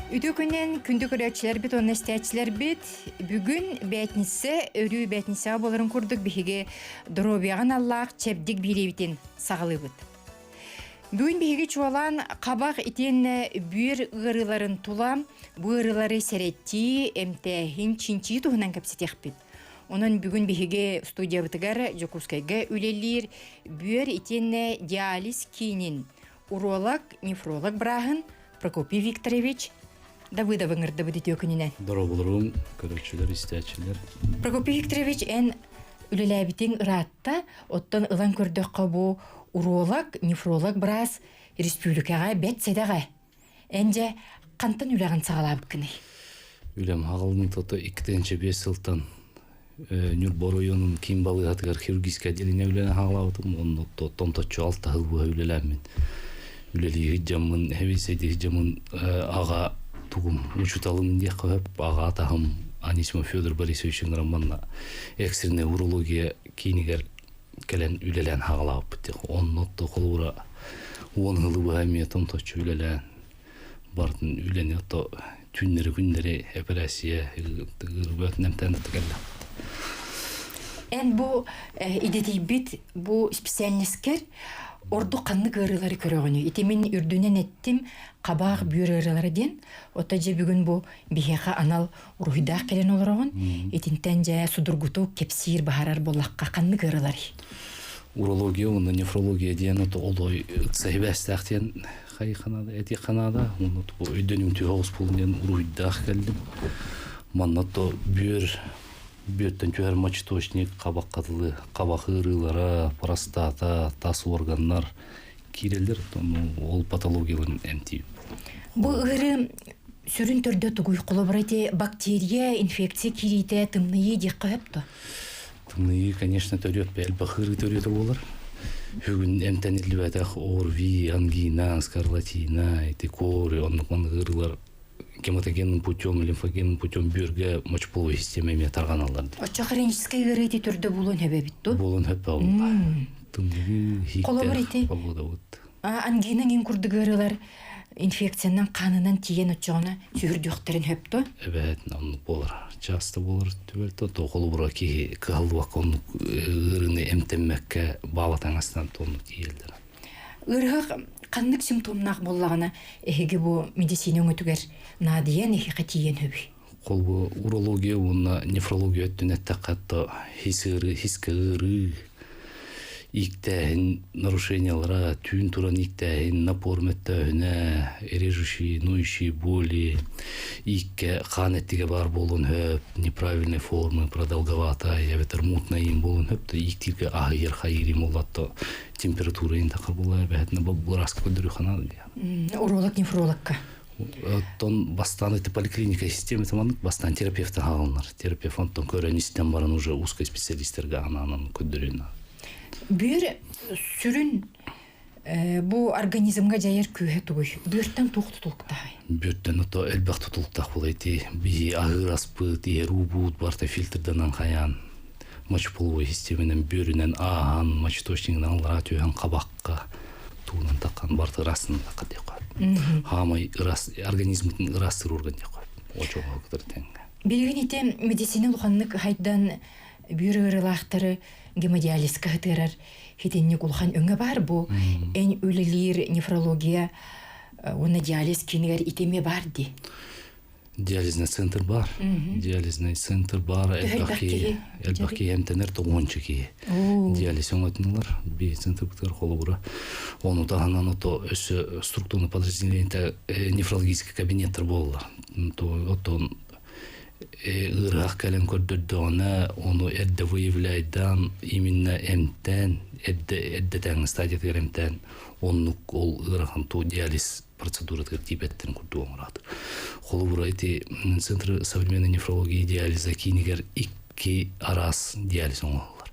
Үтүө күнүн күндү көрөөччүлэрбит уонна истээччилэрбит бүгүн бээтинсэ өрүү бээтинсэҕэ буоларын курдук биһиги доруобуйаҕын аллаах чэбдик биэриибитин саҕалыыбыт. Бүгүн биһиги чуолаан хабах итиэннэ бүөр ыарыыларын тула бу ыарыылары сэрэттии, эмтээһин, чинчийии туһунан кэпсэтиэхпит. Онон бүгүн биһиги студиябытыгар Дьокуускайга үлэлиир бүөр итиэннэ диализ киинин уролог, нефролог бырааһын Прокопий Викторович Давыдов ыҥырдыбыт үтүө күнүнэн. Дорооболоруҥ, көрөөччүлэр, истээччилэр. Прокопий Викторович, эн үлэлээбитиҥ ыраатта, оттон ылан көрдөххө бу уролог, нефролог быраас республикаҕа бэт сэдэҕэ. Эн дьэ хантан үлэҕин саҕалаабыккыный? Үлэм хаҕылын тото 2005 сылтан Ньурба оройуонун киин балыыһатыгар хирургическай отделение үлэлээн хаалаабытым. Онно томточчу алта сыл быһа үлэлээммин. Үлэлии сылдьаммын, эбиэсэйдии сылдьаммын аҕа тугум учууталым диэххэ сөп. Аҕа атаһым Анисимов Федор Борисович ыҥыран манна экстренная урология киинигэр кэлэн үлэлээн хаалаабыппыт диэх. Онно холобура 10 сылы быһа эмиэ томточчу үлэлээн барытын үлэни ото түүннэри күннэри эпэрээссийэ ыарыыбатын эмтээн да кэллэхпит. Эн бу идэтийбит бу специальноскер ордук ханнык ыарыылары көрөҕүнүй? Ити мин үрдүнэн эттим хабаах бүөр ыарыылара диэн. Ото дьэ бүгүн бу биһиэхэ анал уруһуйдаах кэлэн олороҕун. Итинтэн дьэ судургутук кэпсиир баһарар буоллахха ханнык ыарыыларый? Урология уонна нефрология диэн ото олой ыкса сибээстээх диэн хайханада этиханада уонна бу өйдөнүмтүө оҕус буолун диэн уруһуйдаах кэллим. Манна то бүөр бүөртэн түһэр мочеточник хабаххатылы хабах ыарыылара, простата, тас органнар киирэллэр, ол патологияларын эмтиир. Бу ыарыы сүрүн төрдө тугуй? Холобура ити бактерия, инфекция киириитэ, тымныйыы диэххэ сөп дуо? Тымныйыы, конечно, төрүөт элбэх ыарыы төрүөтэ буолар. Бүгүн эмтэниллибэтэх ОРВИ, ангина, скарлатина, ити кори, оннук маннык ыарыылар гематогенным путем, лимфогенным путем бүөргэ мочеполовой система эмиэ тарҕаналлар. Оччо хроническай ыарыы ити төрдө буолуон сөп эбит дуо? Буолуон сөп буолла. Тымныы, Холобур ити погода ангина иҥин курдук ыарыылар инфекциянан хаанынан тиийэн оччоҕуна сүһүрдүөхтэрин сөп дуо? Эбээт оннук буолар. Часто буолар түбэлтэ. То холобура киһи кыһаллыбакка оннук ыарыыны эмтэммэккэ баала таҥастан оннук тиийэллэр. Ыарыһах ханнык симптомнаах буоллаҕына эһиги бу медицина өҥөтүгэр наадыйан эһиэхэ тиийэн сөбүй? Холбу урология уонна нефрология өттүн эттэххэ то хис ыарыы, хискэ ыарыы, ииктээһин нарушениялара, түүн туран ииктээһин, напор мөттөөһүнэ, режущие, ноющие боли, ииккэ хаан эттигэ баар буолуон сөп, неправильной формы, продолговатая, эбэтэр мутная им буолуон сөп, то ииктииргэ аһыйар хайыыр им боллатто температура ин тахар буолла эбэһэтинэ быраска көрдөрүү ханаа Уролог нефрологка. Оттон бастаан ити поликлиника системата маннык бастаан терапевт аһаалынар. Терапевт онтон көрөн истэн баран уже узкой специалистерге анаанан көрдөрүн. Бүөр сүрүн бу организмга дьайар күүһэ тугуй? Бүөртэн туох тутулуктаахай? Бүөртэн ото элбэх тутулуктаах буолай ити биһи аһыыр аспыт, иһэр уубут барыта фильтрданан хайаан мочеполовой системенен бүөрүнэн ааһан мочеточнигынан аллараа түһэн хабахха туунан таххан барыта ыраастан тахха диэххэ. Хаамай ырас организмытын ыраастыыр орган диэххэ. Очоҕо кытары тэҥҥэ. Билигин ити медицина улаханнык хайдан бүөр ыарыылаахтары гемодиализка сытыарар хитинник улахан өҥө баар бу эн үлэлиир нефрология уонна диализ киинигэр ити эмиэ баар дии. Диализный центр бар. Диализный центр бар. Элбэх киһи, элбэх киһи эмтэнэр тоҕуонча киһи. Диализ оҥотунулар. Би центр бытыгар холобура. Ону таһынан ото өссө структурно подразделение нефрологический кабинеттер буолла. Оттон ыарыһах кэлэн көрдөрдөҕүнэ, ону эрдэ выявляйдаан, именно эмтээн, эрдэ эрдэтээҥҥи стадиятыгар эмтээн, оннук ол ыарахан туу диализ процедуратыгар тиийбэттэрин курдук оҥороот. Холобура, ити Центр современной нефрологии диализа киинигэр икки араас диализ оҥоһуллар.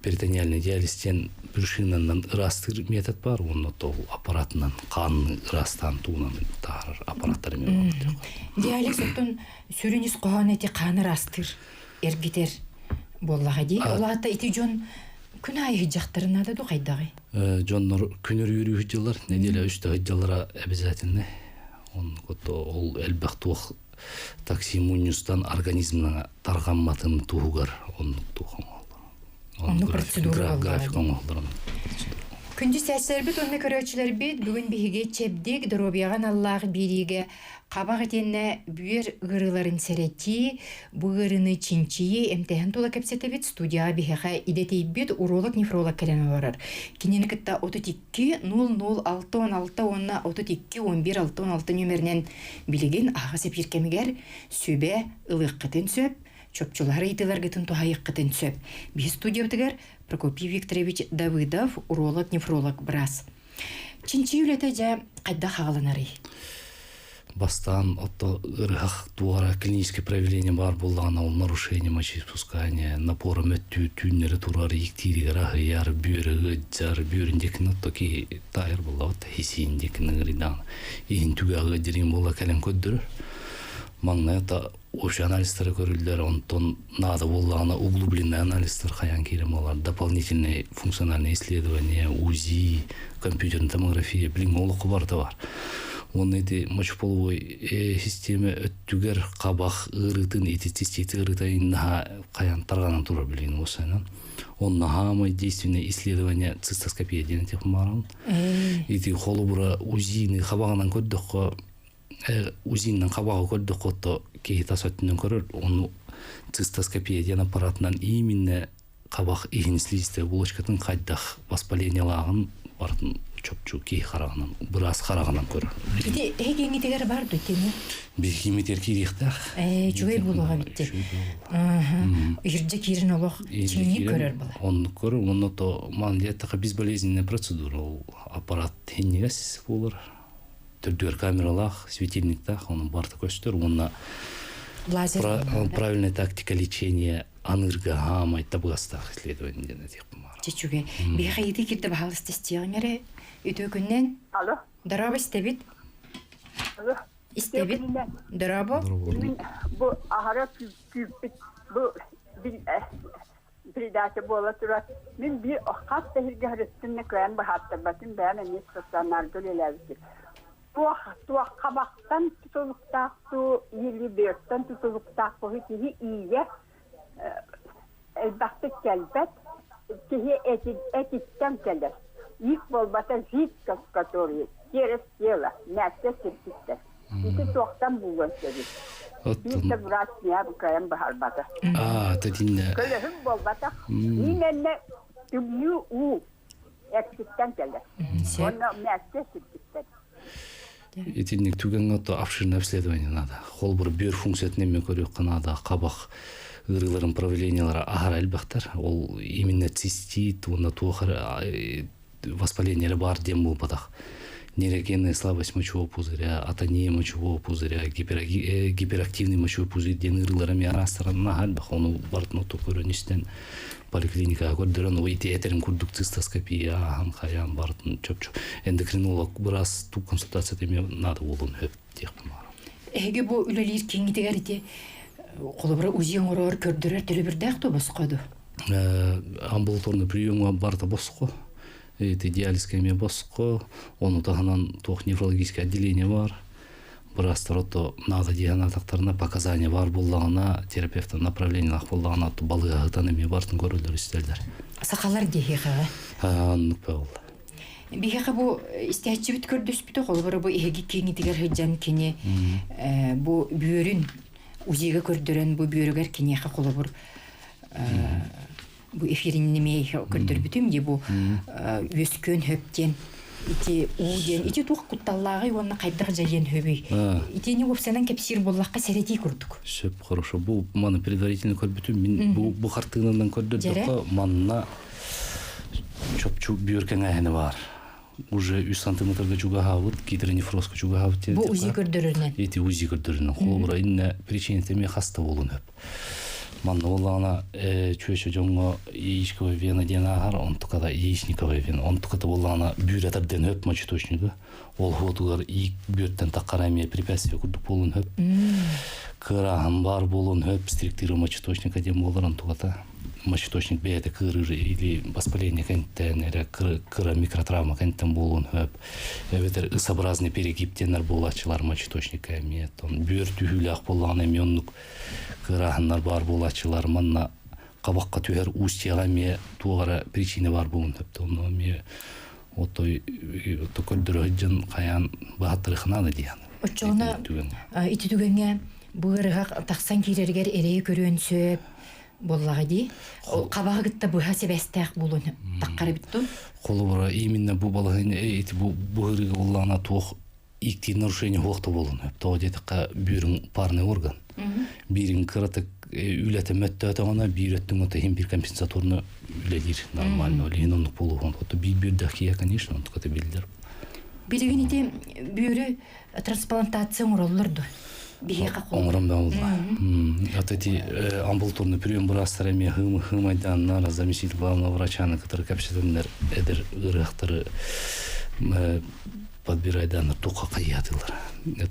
Перитониальный диализ диэн брюшинанан ыраастыыр метод бар, уонна ол аппаратынан хаанны ыраастаан туунан таһаарар аппараттар эмиэ бар. Диализ оттон сүрүн ис хоһоон эти хааны ыраастыыр, эргитэр буоллаҕа дии. Ол аата ити дьон күн аайы сылдьахтарын наада дуу хайдаҕый? Дьоннор күнүр үүрүү сылдьаллар, нэдиэлэ үстэ сылдьаллара обязательно. Оннук ол элбэх туох такси мунньустан организмна тарҕамматын туһугар оннук туох оҥоһуллар. Оннук процедура График оҥоһуллар. Күндү сээсэрбит уонна көрөөччүлэрбит, бүгүн биһиги чэбдик доруобуйаҕа аналлаах биэриигэ хабах итиэннэ бүөр ыарыыларын сэрэтии, бу ыарыыны чинчийии, эмтээһин тула кэпсэтэбит. Студияҕа биһиэхэ идэтийбит уролог-нефролог кэлэн олорор. Кинини кытта 32 00 616 уонна 32 11 616 нүөмэринэн билигин аһаҕас эпиир кэмигэр сүбэ ылыаххытын сөп, чопчулаһар ыйытыыларгытын туһайыаххытын сөп. Биһи студиябытыгар Прокопий Викторович Давыдов, уролог-нефролог быраас. Чинчийии үлэтэ дьэ хайдах аҕаланарый? Бастаан отто ыарыһах туора клиническое проявление баар буоллаҕына, ол нарушение мочеиспускания, напора мөттүү, түүннэри турар, ииктииригэр аһыйар, бүөрэ ыаддьар, бүөрүн диэкин отто киһи таайар буоллаҕыт, хисиин диэкин ыҥырыйдаҕына, иһин түгэҕэ ыаддьарыын буола кэлэн көрдөрөр. Маҥнай ата общий анализтары көрүллэр, онтон наада буоллаҕына углубленный анализтар хайаан киирэн буолар, дополнительное функциональное исследование, УЗИ, компьютерная томография, билиҥҥи олоххо барыта бар. Уонна ити мочеполовой система өттүгэр хабах ыарыытын ити цистит ыарыыта наһаа хайаан тарҕанан турар билигин уосайынан. Он наһаамай действенное исследование цистоскопия диэн этих баарын. Ити холобура УЗИны хабаҕынан көрдөххө УЗИнан хабаҕы көрдөххө отто киһи тас өттүнэн көрөр, ону цистоскопия диэн аппаратынан именно хабах иһин слизистая булочкатын хайдах воспалениелааҕын барытын чопчу киһи хараҕынан, быраас хараҕынан көрөр. Ити эһигиҥитигэр бар дуо итини? Биһигимитигэр киириэхтээх. Ээ, үчүгэй буолуоҕа битти. Иһирдьэ киирин олох чиҥник көрөр була. Оннук көрөр, онно то ман диэтэхэ безболезненная процедура ол аппарат хиннигас буолар. Төрдүгэр камералаах, светильниктаах, онон барыта көстөр уонна Лазер правильная тактика лечения аныырга хаамай табыгастаах исследование диэн этиэхпин баҕарабын. Чечүгэ. Биһиэхэ ыйытыы киирдэ баһаалыста истиэҕиҥ эрэ. Үтүө күннэн. Алло. Дорообо истэбит. Алло. Истэбит. Дорообо. Мин бу аһара күүппүт бу передача буола турар. Мин биир хас да сиргэ сырыттым кыайан быһааттарбатын бэйэм эмиэ стационарга үлэлээбитим. Туох туох хабахтан тутулуктаах дуу или бөртөн тутулуктаах киһи киһи иигэ элбэхтик кэлбэт киһи этиттэн кэлэр. Иик буолбата жидкость, который через тело, мягкое кирпиттэр. Ити туохтан булуон сөбүй? Биир да врач миэхэ кыайан быһаарбата. Аа, тэтиннэ. Көлөһүм буолбатах. Именно тымныы уу эккиттэн кэлэр. Уонна мягкое кирпиттэр. Итинник түгэҥҥэ то обширное обследование надо. Холбур бүөр функциятын эмиэ көрүөххэ наада. Хабах ыарыыларын проявлениялара аһара элбэхтэр. Ол именно цистит уонна туох эрэ воспаление бар диэн буолбатах. Нейрогенная слабость мочевого пузыря, атония мочевого пузыря, гиперактивный мочевой пузырь диэн ыарыылара эмиэ араастаран наһаа элбэх. Ону барытын оту көрөн истэн поликлиникаҕа көрдөрөн, ити этэрин курдук цистоскопия ааһан хайаан барытын чопчу эндокринолог быраас туу консультацията эмиэ наада буолуон сөп диэхпин баҕарабын. Эһиги бу үлэлиир кииҥҥитигэр ити холобура УЗИ оҥорор көрдөрөр төлөбүрдээх дуо босхо дуо? Амбулаторный приемҥа барыта босхо. Ити диализка эмиэ босхо. Ону таһынан туох неврологическое отделение бар. Быраастар ото наада диэн атахтарына показания бар буоллаҕына, терапевтан направлениелаах буоллаҕына, балыыһатан эмиэ бартын көрөллөр истэллэр. Сахалар диэхиэхэҕэ. Оннук буолла. Биһиэхэ бу истээччибит көрдөспүтэ, холобура бу эһиги кииҥитигэр сылдьан кини бу бүөрүн УЗИга көрдөрөн бу бүөрүгэр киниэхэ холобур бу эфирин эмиэ көрдөрбүтүм дии бу үөскүөн хөп диэн ити уу диэн ити туох кутталлааҕый уонна хайдах дьайыан хөбүй итини уопсанан кэпсиир буоллахха сэрэтии курдук сөп хорошо бу маны предварительно көрбүтүм мин бу бу хартыынанан көрдөрдөххө манна чопчу бүөр кэҥээһинэ баар уже үс сантиметрга чугаһаабыт гидронефрозка чугаһаабыт бу УЗИ көрдөрөрүнэн ити УЗИ көрдөрөрүнэн холобура иннэ причината эмиэ хаста буолуон сөп Манна буоллаҕына чүөчэ дьоҥҥо яичковая вена диэн ааһар, онтуката яичниковая вена. Онтуката буоллаҕына бүүрэ тардыан сөп мочеточнига. Ол уотугар иик бүөртэн таххара эмиэ препятствие курдук буолуон сөп. Кыарааһын баар буолуон сөп, стриктура мочеточника диэн буолар онтуката. мочеточник бэйэтэ кыырыыр или воспаление кэнтэн эрэ кыра микротравма кэнтэн буолуон сөп. Эбэтэр ысобразный перегиб диэннэр буолааччылар мочеточникка эмиэ. Бүөр түһүүлээх буоллаҕына эмиэ оннук кырааһыннар баар буолааччылар. Манна хабахха түһэр устьяҕа эмиэ туох эрэ причина баар буолуон сөп. Онно эмиэ отой көрдөрө сылдьан хайаан баһаттарыха наада диэн. Оччоҕуна ити түгэҥҥэ бу ыарыһах тахсан киирэригэр эрэйи көрүөн сөп буоллаҕа дии. Хабаҕы кытта быһа сибээстээх буолуон таххар эбит дуу? Холобура, именно бу балаһыанньа ити бу быһырыыга буллаҕына туох иктиир нарушение суох да буолуон сөп. Тоҕо диэтэххэ бүөрүҥ парный орган. Биирин кыратык үлэтэ мөттөөтөҕүнэ биир өттүҥ ото иһин биир компенсаторно үлэлиир нормально. Ол иһин оннук буолуоҕун. Ото биир бүөрдээх киһи, конечно, онтуката биллэр. Билигин ити бүөрү трансплантация оҥороллор дуо? Биһиэхэ Оҥорон баалла. Ата ити амбулаторный прием быраастара эмиэ хыымайдааннар, заместитель главного врачаны кытары кэпсэтэннэр эдэр ыарыһахтары подбирайдааннар туохха хайыатылар.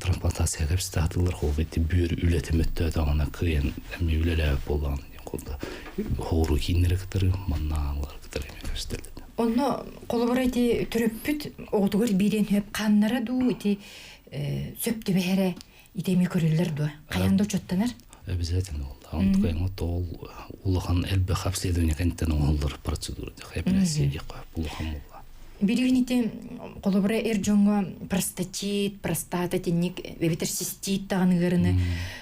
Трансплантация кэпсэтэ холбу ити бүөр үлэтэ мөттөөтөҕүнэ кыайан эмиэ үлэлээбит буоллаҕына диэн курдук хоору кииннэри кытары маннаалар кытары эмиэ кэпсэтэллэр. Онно холобура ити төрөппүт оҕотугар биириэн сөп хааннара дуу ити сөп түбэһэрэ ити эмиэ көрүллэр дуо? Хайаан да учуоттанар? Обязательно ол. Онтукайҥа ол улахан элбэх обследование кэнниттэн оҥоһуллар процедура операция диэххэ улахан буолла. Билигин ити холобура эр дьоҥҥо простатит, простата тинник эбэтэр цистит даҕаны ыарыны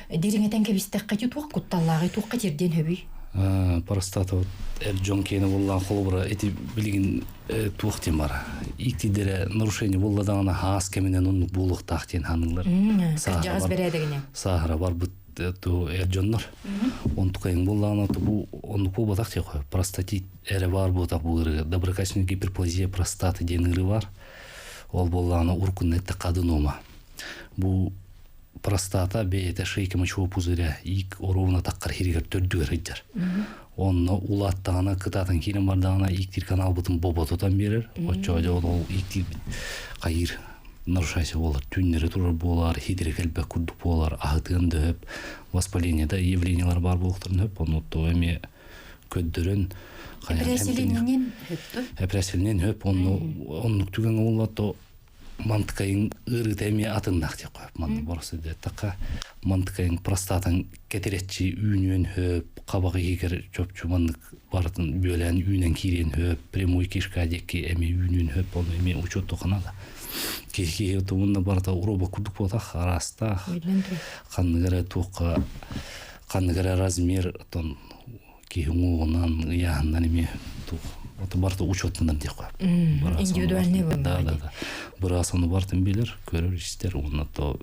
дириҥэтэн кэбистэххэ туох кутталлааҕый, туохха тиэрдиэн сөбүй? Простата эр дьон киэнэ буоллаан холобура ити билигин туох диэн бара иктидэрэ нарушение буолла даҕаны хаас кэминэн оннук буолуохтаах диэн ханыылар. Кырдьаҕас бэрээдэгинэн. Сааһыра барбыт эр дьоннор. Онтукайын буоллаҕына бу оннук буолбатах диэххэ простатит эрэ баар буотах бу ыарыыга доброкачественная гиперплазия простаты диэн ыарыы баар. Ол буоллаҕына уруккунна эттэххэ аденома. Бу простата бэйэтэ шейка мочевого пузыря иик оруобуна таххар хиригэр төрдүгэр сылдьар. Онно улааттаҕына кытаатан киирэн бардаҕына ииктиир каналбытын боботутан биэрэр. Оччоҕо дьэ ол ииктиирбит хайыыр нарушайся буолар, түүннэри турар буолар, хитире кэлбэт курдук буолар, аһытыан да сөп, воспаление да явлениелар баар буолуохтарын сөп, ону то эмиэ көрдөрөн Эпэрээссийэлиниэн сөп дуо? Эпэрээссийэлиниэн сөп, онну оннук түгэҥҥэ буолла то мантыкайын ыарыыта эмиэ атыннаах диэххэ сөп. Манна боростуой диэтэххэ, мантыкайын простатан кэтирэччи үүнүөн сөп, хабах иһигэр чопчу маннык барытын бүөлээн үүнэн киириэн сөп, прямой кишка диэки эмиэ үүнүөн сөп, ону эмиэ учуоттуохха наада. Киһи киһи уонна барыта уруоба курдук буолбатах, араастаах, ханнык эрэ туохха, ханнык эрэ размер оттон киһи уҥуоҕунан, ыйааһынынан эмиэ туох это барыта учуоттанар диэххэ. Индивидуальный Да, да, да. Быраас ону барытын билэр, көрөр, истэр уонна то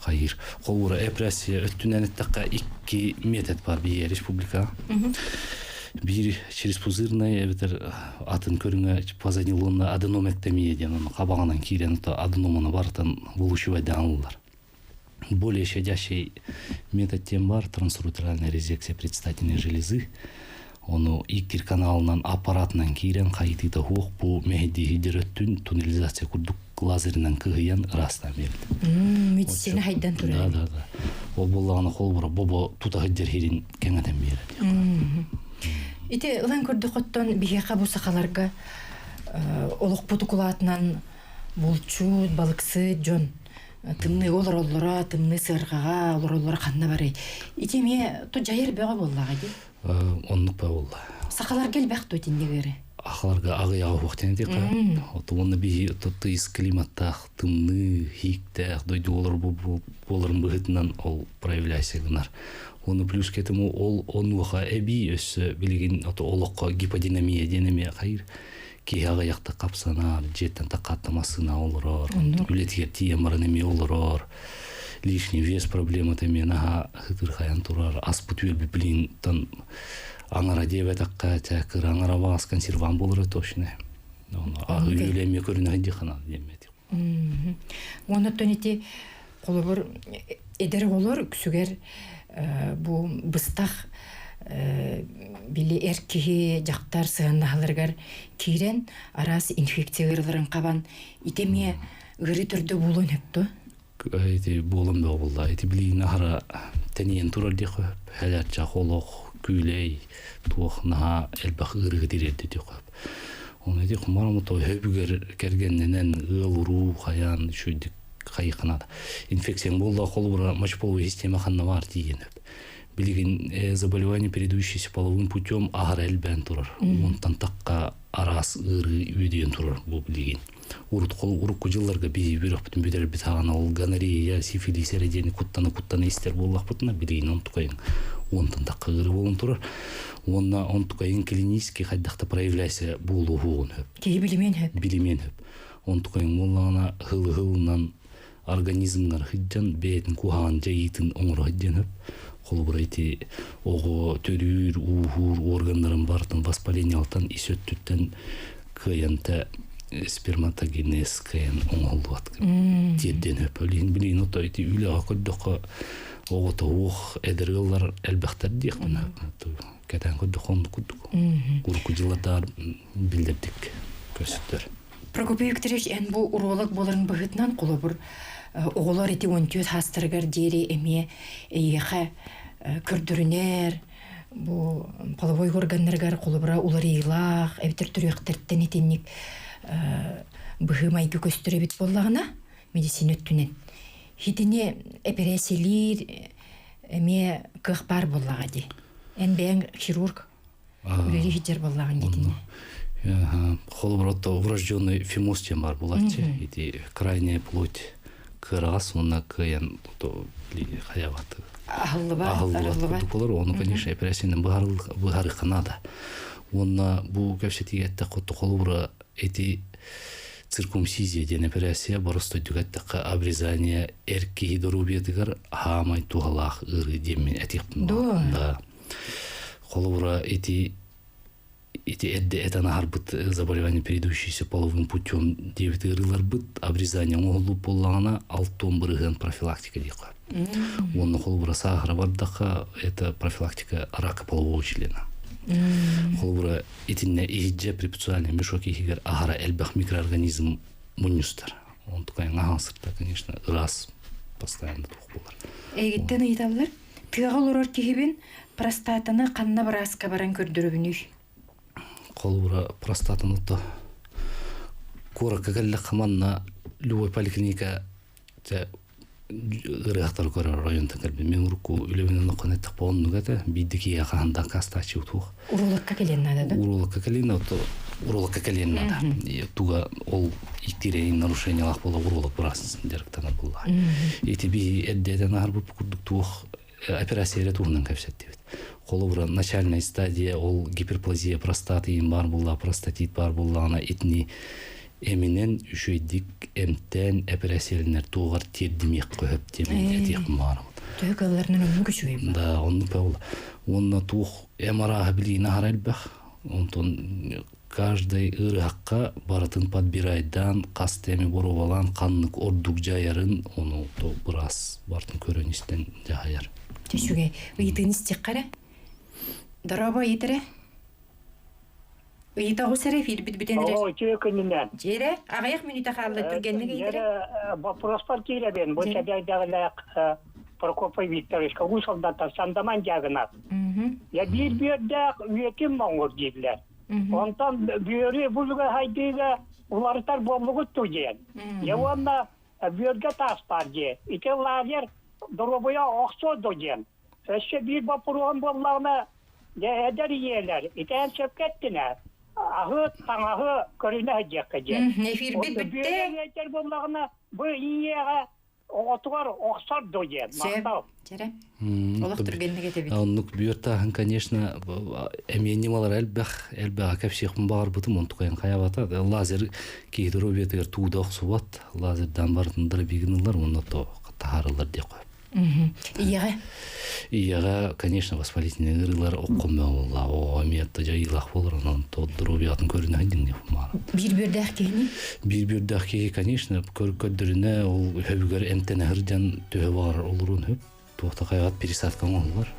хайыр. Холобура эпрессия өттүнэн эттэххэ икки метод бар биһиги республика. Биир через пузырная эбэтэр атын көрүҥэ позанилонная аденомэктомия диэн ону хабаҕынан киирэн то аденоманы барытын вылучивайдаан ыллар. Более щадящий метод тем бар трансуретральная резекция предстательной железы. Ону иккир каналынан аппаратынан киирэн хайытыыта суох бу мэһэйдииһидэр өттүн туннелизация курдук лазерынан кыһыйан ыраастаан биэрдим. Медицина хайдан турар. Да, да, да. Ол буоллаҕына холобура бобо тута сылдьар сирин кэҥэтэн биэрэр. Ити ылан көрдөхөттөн биһиэхэ бу сахаларга олохпут укулаатынан булчут, балыксыт дьон тымныыга олороллоро, тымныы сыарҕаҕа олороллоро ханна барый? Ити эмиэ ту дьайар бөҕө буоллаҕа дии. Оннук ба буолла. Сахаларга элбэх дуо итинник ыары? Ахаларга аҕыйаҕа уһуох диэн этиэххэ. Уонна биһи тыйыс климаттаах, тымныы, хииктээх дойду олор буоларын быһыытынан ол проявляйся гынар. Уонна плюс к этому ол онуоха эбии өссө билигин олоххо гиподинамия диэн эмиэ хайыр киһи аҕыйахта хапсанар, дьиэттэн такаатта массыына олорор, үлэтигэр тиийэн баран эмиэ олорор, лишний вес проблемата эмиэ наһаа ытырхайан турар, аспыт үөлбүт блинтан аҥара диэбэтэххэ, чэ кыра аҥара баас консервант буолара точно. Аһы үөлэ эмиэ көрүнэ сылдьыхана диэммэт. Оннуттан ити холобур эдэр оҕолор үксүгэр бу быстах били эр киһи дьахтар сыһыаннаһаларыгар киирэн араас инфекция ыарыыларын хабан ити эмиэ ыарыы төрдө буолуон сөп дуо? Ити буолан бөҕө буолла. Ити билигин аһара тэнийэн турар диэххэ сөп. Хэлэрчэх олох. күүлэй туох наһаа элбэх ыарыыга тириэрдэ диэххэ. Оны ити хумарамото хөбүгэр кэргэннэнэн ыал уруу хайаан үчүгүйдүк хайыханаада. Инфекцияң буолла холобура мочеполовой система ханна баар тиийэн өп. Билигин заболевание, передающиеся половым путем аһара элбээн турар. Онтон тахха араас ыарыы үөдүйэн турар бу билигин. Урут урукку дьылларга биһи үөрөхпүтүн бүтэрбит хаҕана ол гонорея, сифилис эрэ диэни куттана-куттана истэр буоллахпытына билигин онтукайын уонтан тахха ыарыы буолан турар. Уонна онтукайын клинически хайдахта проявляйся буолуоһуон хөп. Киһи билимиэн хөп. Билимиэн хөп. Онтукайын буоллаҕына хылы-хылынан организмҥар сылдьан бэйэтин куһаҕан дьайыытын оҥоро сылдьан сөп. Холобура ити оҕо төрүүр, ууһуур органнарын барытын воспалениялтан ис өттүттэн кыайанта сперматогенез кыайан оҥоһуллубат тиэрдиэн сөп. Ол иһин билигин ото ити үлэҕэ көрдөххө оҕо тоһуох эдэр ыаллар элбэхтэр диэхпин кэтээн көрдөххө оннук курдук. Урукку дьыллардаҕар биллэрдик көстөр. Прокопий Викторович, эн бу уролог буоларын быһыытынан холобур оҕолор ити 14 хаастарыгар диэри эмиэ эйиэхэ көрдөрүнэр бу половой органнарыгар холобура уларыйыылаах эбэтэр төрүөхтэртэн итинник быһыы-майгы көстөр эбит буоллаҕына медицина өттүнэн итини эпэрээссийэлиир эмиэ кыах баар буоллаҕа дии. Эн бэйэҥ хирург Үлэлии сылдьар буоллаҕын диэтинэ. Холобур, врожденный фимоз диэн бар буолааччы. Ити крайняя плоть кыараҕас уонна кыайан хайабат. Аһыллыбат. Аһыллыбат курдук болар. Ону, конечно, операциянан быһарыахха наада. Уонна бу кэпсэтиигэ эттэххэ, холобура, эти циркумцизия диэн операция боростойдук эттэххэ обрезание эр киһи доруобуйатыгар хаамай туһалаах ыарыы диэммин этиэхпин Да. Холобура, ити ити эрдэ этэн аһарбыт заболевание, передающиеся половым путем диэбит ыарыыларбыт обрезание оҥоһуллубут буоллаҕына 60% профилактика диэххэ. Уонна холобура саахара бардахха это профилактика рака полового члена. Холобура итиннэ иһирдьэ препуциальный мешок иһигэр аһара элбэх микроорганизм мунньустар. Онтукайын аһаан сырта, конечно, ыраас постоянно туох буолар. Эйигиттэн ыйыталлар Тыаҕа олорор киһибин простатаны ханна бырааска баран көрдөрөбүнүй? Холобура, простатаны то куоракка кэллэххэ манна любой поликлиника ырыахтары көрөр районтан кэлбин. Мен урукку үлэбинэн окон эттэхпэ оннук этэ. Биирдэ киһиэхэ хаһан да аккаастааччы туох. Уролокка кэлиэн наада да? Уролокка кэлиэн уролокка кэлиэн наада. Туга ол иктиирейин нарушениялаах буола уролог быраас дьарыктанар буолла. Ити би эрдэтэн аһарбыт курдук туох операция эрэ туһунан кэпсэттибит. Холобура, начальная стадия ол гиперплазия простаты иин баар буолла, простатит баар буоллаҕына итини эминэн үчүгэйдик эмтээн эпэрээссийэлэнэр туоҕар тиэрдимиэх көһөп диэн этиэх баарабын. Төһө кыалларынан оннук үчүгэй Да, оннук буолла. Уонна туох эм арааһа билиини аһара элбэх. Онтон каждый ыарыһахха барытын подбирайдаан, хас тэми боруобалаан ханнык ордук дьайарын ону то быраас барытын көрөн истэн дьаһайар. Үчүгэй. Ыйытыыны истиэххэ эрэ. Дорообо ыйыт эрэ. Ыйыта оҕус эрэ эфирбит бүтэн эрэр. Оо, үтүө күнүнэн. Дьиэрэ, аҕыйах мүнүүтэ хаалла түргэнник ыйыт эрэ. Вопроспар киирэбин. Бу сэбиэдэҕилээх Прокопий Викторовичка уу солдаттар Сандаман дьаагынат. Я биир бүөрдээх үйэтин моҥур дииллэр. Онтон бүөрү булуга хайдыыга уларытар буоллугут ту диэн. Я уонна бүөргэ таас баар дии. Ити лагерь доруобуйа охсуо до диэн. Өссө биир боппуруоһум буоллаҕына, дьэ эдэр ийэлэр итээн сөпкө эттинэ, аһы, таҥаһы көрүнэ сылдьыахха диэн. Эфирбит бүттэ. Бүөрэ буоллаҕына, бу ийэҕэ оҕотугар охсор дуо диэн махтал. Чэрэ. Олох түргэнник этэбит. Оннук бүөр тааһын, конечно, эмиэ ньымалар элбэх, элбэҕи кэпсиэхпин баҕарбытым, онтукайын хайабата. Лазер киһи доруобуйатыгар тууда охсубат, лазердаан барытын дробигин ылар, уонна то таһаарыллар диэх Ийэҕэ? Ийэҕэ, конечно, воспалительный ыарыылар оккоммөҕулла, оҕо эмиэ дьайыылаах буолар, онон доруобуйатын көрүнэ сылдьыҥ Биир бүөрдээх киһини? Биир бүөрдээх киһи, конечно, көрдөрүнэ, ол өбүгэр эмтэнэ сылдьан төһө баҕарар олоруон сөп. Туохта хайаҕат пересадка оҥоһуллар.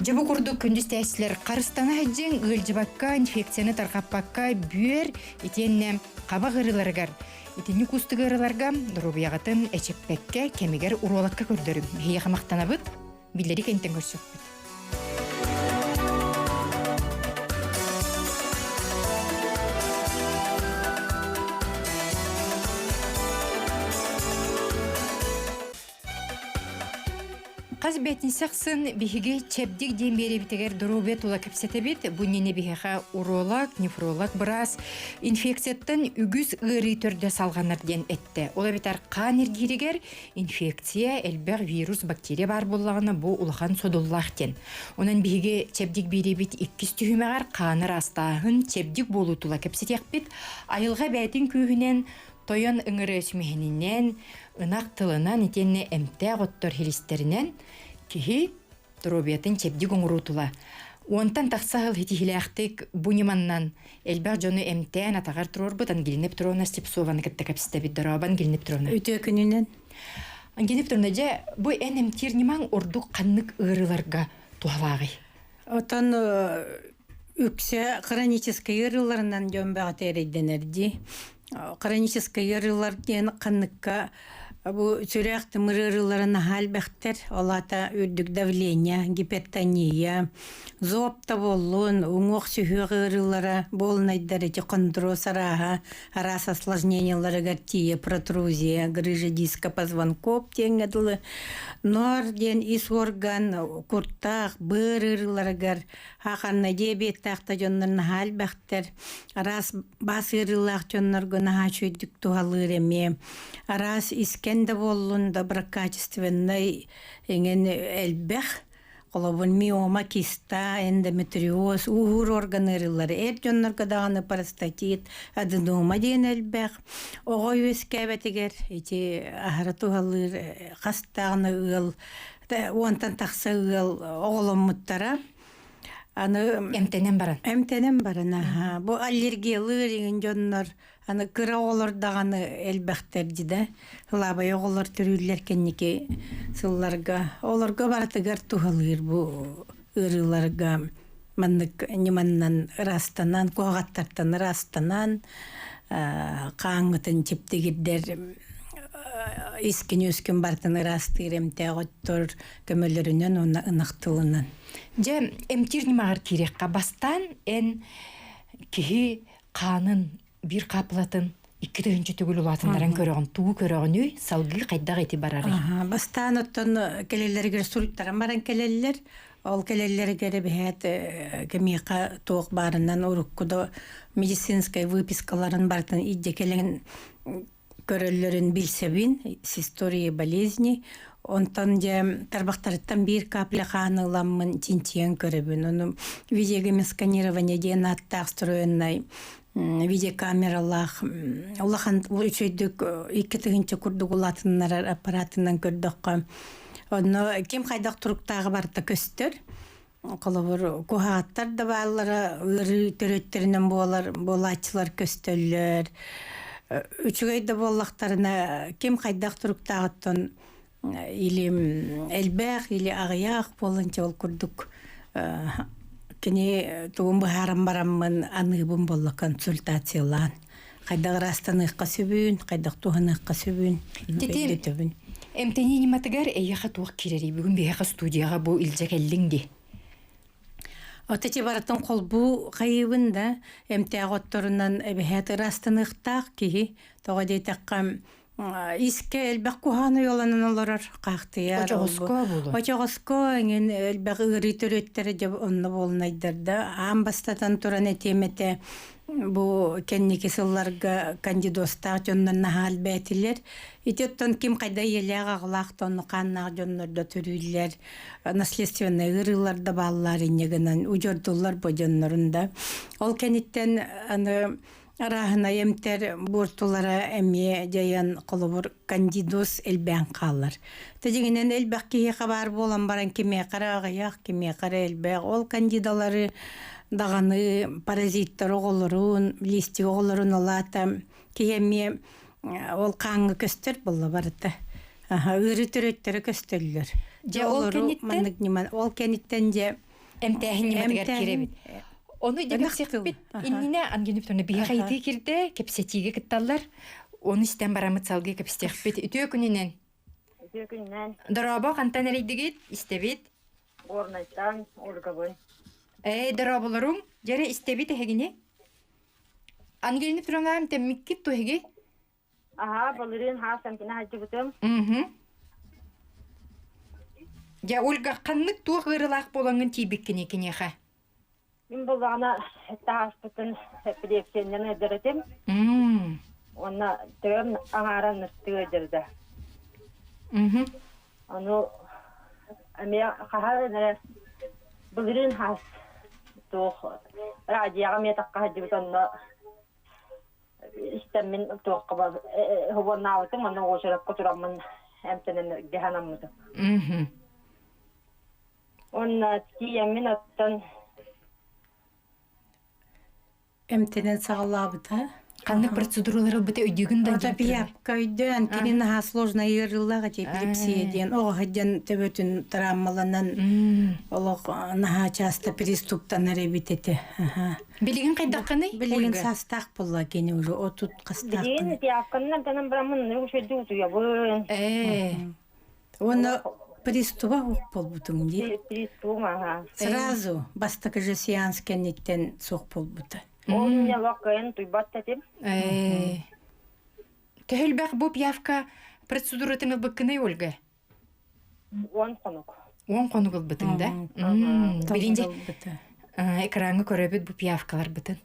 Дьэ бу курдук күндүс тээччилэр харыстана сылдьыҥ, ыалдьыбакка, инфекцияны тарҕаппакка бүөр итиэннэ хабах ыарыыларыгар Итинник уустук ыарыыларга доруобуйаҕытын эчэппэккэ кэмигэр уруолакка көрдөрүҥ. Биһиэхэ махтанабыт, биллэри кэнтэн көрсөхпүт. Хас бээтинсэ ахсын биһиги чэбдик диэн биэрэбитигэр доруобуйа тула кэпсэтэбит. Бу иннинэ биһиэхэ уролог, нефролог быраас инфекцияттан үгүс ыарыы төрдө салҕанар диэн эттэ. Ол эбэтэр хаан эргииригэр инфекция, элбэх вирус, бактерия баар буоллаҕына бу улахан содуллаах диэн. Онон биһиги чэбдик биэрэбит иккис түһүмэҕэр хааны ыраастааһын, чэбдик буолуу тула кэпсэтиэхпит. Айылҕа бэйэтин күүһүнэн Тойон ыҥырыы сүмэһининэн, ынах тылынан итиэннэ эмтээх оттор хиристэринэн киһи доруобуйатын чэбдик оҥоруу тула уонтан тахса сыл ситиһиилээхтик бу ньыманнан элбэх дьону эмтээн атаҕар туруорбут Ангелина Петровна Степцованы кытта кэпсэтэбит. Дорообо, Ангелина Петровна. Үтүө күнүнэн. Ангелина Петровна, дьэ, бу эн эмтиир ньымаҥ ордук ханнык ыарыыларга туһалааҕый? Отон үксэ хроническай ыарыыларынан дьон бөҕөтө эрэйдэнэр дии. Хроническай ыарыылар диэн ханныкка бу сүрэх тымыр ыарыылара наһаа элбэхтэр. Ол аата үрдүк давление, гипертония, зоб да буоллун, уҥуох сүһүөх ыарыылара, буолунайдар ити хондроз арааһа, араас осложнениеларыгар тиийэ протрузия, грыжа диска позвонков диэҥҥэ дылы ноор диэн ис орган куртаах, быар ыарыыларыгар хааханна диабеттаах да дьоннор наһаа элбэхтэр. Араас баас ыарыылаах дьоннорго наһаа үчүгэйдик туһалыыр эмиэ. Араас искэн да буоллун доброкачественнай эҥин элбэх. Холобур, миома, киста, эндометриоз, ууһуур орган ыарыылары эр дьоннорго даҕаны простатит, аденома диэн элбэх. Оҕо үөскээбэтигэр ити аһара туһалыыр хас даҕаны ыал уонтан тахса ыал оҕоломмуттара. Аны эмтэнэн баран. Эмтэнэн баран аха. Бу аллергиялыыр иҥин дьоннор аны кыра оҕолор даҕаны элбэхтэр дии Лаабай оҕолор төрүүллэр кэнники сылларга. Олорго барытыгар туһалыыр бу ыарыыларга маннык ньыманнан ыраастанан, куһаҕаттартан ыраастанан, хааҥҥытын чиптигирдэр искин-үөскүн барытын ыраастыыр эмтээх оттор көмөлөрүнэн уонна ынах тылынан. Дьэ, эмтиир ньымаҕар киириэххэ бастаан эн киһи хаанын биир хаапылатын 2000 төгүл улаатыннаран көрөҕүн тугу көрөҕүнүй салгыы хайдах ити барарый Бастаан оттон кэлэллэригэр суруйтаран баран кэлэллэр ол кэлэллэригэр эбэһээт кимиэхэ туох баарынан урукку да медицинскай выпискаларын барытын илдьэ кэлэн көрөллөрүн билсэбин с историей болезни онтон дьэ тарбахтарыттан биир капля хааны ыламмын чинчийэн көрөбүн ону видеогемосканирование диэн ааттаах встроеннай видеокамералаах улахан үчүгэйдик 2000 курдук улаатыннарар аппаратынан көрдөххө онно ким хайдах туруктааҕа барыта көстөр холобур куһааттар да бааллара ыарыы төрүттэринэн буолар буолааччылар көстөллөр үчүгэй да буоллахтарына ким хайдах туруктааҕыттан или элбэх или аҕыйах буолан ол курдук кини тугун быһааран бараммын аныыбын буолла консультациялаан хайдах ыраастаныахха сөбүн хайдах туһаныахха сөбүн өйдөтөбүн Эмтэнии ньыматыгар эйиэхэ туох киирэрий бүгүн биһиэхэ студияҕа бу илдьэ кэллиҥ дии От эти барытын холбуу хайыыбын да эмтээх отторунан эбэһээт ыраастаныахтаах киһи тоҕо диэтэххэ искэ элбэх куһаҕан уйаланан олорор хаахтыйар Очоҕоско буолуо. Очоҕоско эҥин элбэх ыарыы төрүөттэрэ дьэ онно буолунайдарда аан бастатан туран этиэм этэ бу кэнники сылларга кандидозтаах дьоннор наһаа элбээтилэр ити оттон ким хайда ийэлээх аҕалаах да онно хааннаах дьоннор да төрүүллэр наследственнай ыарыылар да бааллар инньэ гынан удьордуллар бу дьоннорун да ол кэнниттэн аны Арааһынай эмтэр буортулара эмиэ дьайан, холобур, кандидоз элбээн хаалар. Дьиҥинэн элбэх киһиэхэ баар буолан баран кимиэхэ эрэ аҕыйах, кимиэхэ эрэ элбэх. Ол кандидалары даҕаны паразиттар оҕолорун, лиистик оҕолорун ол аата киһи эмиэ ол хааҥҥа көстөр буолла барыта. Ыарыы төрүттэрэ көстөллөр. Дьэ ол кэнниттэн маннык ньыма ол кэнниттэн дьэ эмтээһин ньыматыгар киирэбит. Ону дьэ иннинэ Ангелина Петровна биһиэхэ ыйытыы киирдэ, кэпсэтиигэ кытталлар. Ону истэн бараммыт салгыы кэпсэтиэхпит. Үтүө күнүнэн. Үтүө күнүнэн. Дорообо, хантан эрийдигит? Истэбит. Горнайтан Ольгабын. Эй, дорооболоруҥ. Дьэрэ истэбит эһигини. Ангелина Петровна эмтэммиккит туһиги? Аһаа, былырыын хаас эмтэнэ сылдьыбытым. Мгм. Дьэ, Ольга, ханнык туох ыарыылаах буолаҥҥын тиийбиккиний киниэхэ? Мин буллаҕына таһааспытын эпилепсияннан ыалдьар этим. Уонна төбөм аҥаара ныртыы ыалдьарда. Ону эмиэ хаһан эрэ былырыын хаас туох радиоҕа эмиэ тахха сылдьыбыт онно истэммин туохха хобуоннаабытым уонна уочаракка тураммын эмтэнэн дьаһанаммытым. Уонна тиийэммин оттон Эмтэнэн саҕалаабыта. Ханнык процедуралары ылбыта өйдүүгүн да Ото пиапка өйдөөн кини наһаа сложно ыарыылаах эти эпилепсия диэн оҕо сылдьан төбөтүн травмаланан олох наһаа часто приступтанар эбит этэ. Аха. Билигин хайдаххыный? Билигин саастаах буолла кини уже отут хастаах. Билигин пиапканан эмтэнэн бараммын үчүгэйдик утуйабын. Ээ. Уонна пристуба суох буолбутуҥ дии. Приступ аха. Сразу бастакы же сеанс кэнниттэн суох буолбута. Ол инньэ олох кыайан утуйбат этим. Ээ. Төһөлбөх бу пиявка процедуратын ылбыккыный, Ольга? 10 хонук. 10 хонук ылбытыҥ да? Билин дьэ экраҥҥа көрөбүт бу пиявкаларбытын.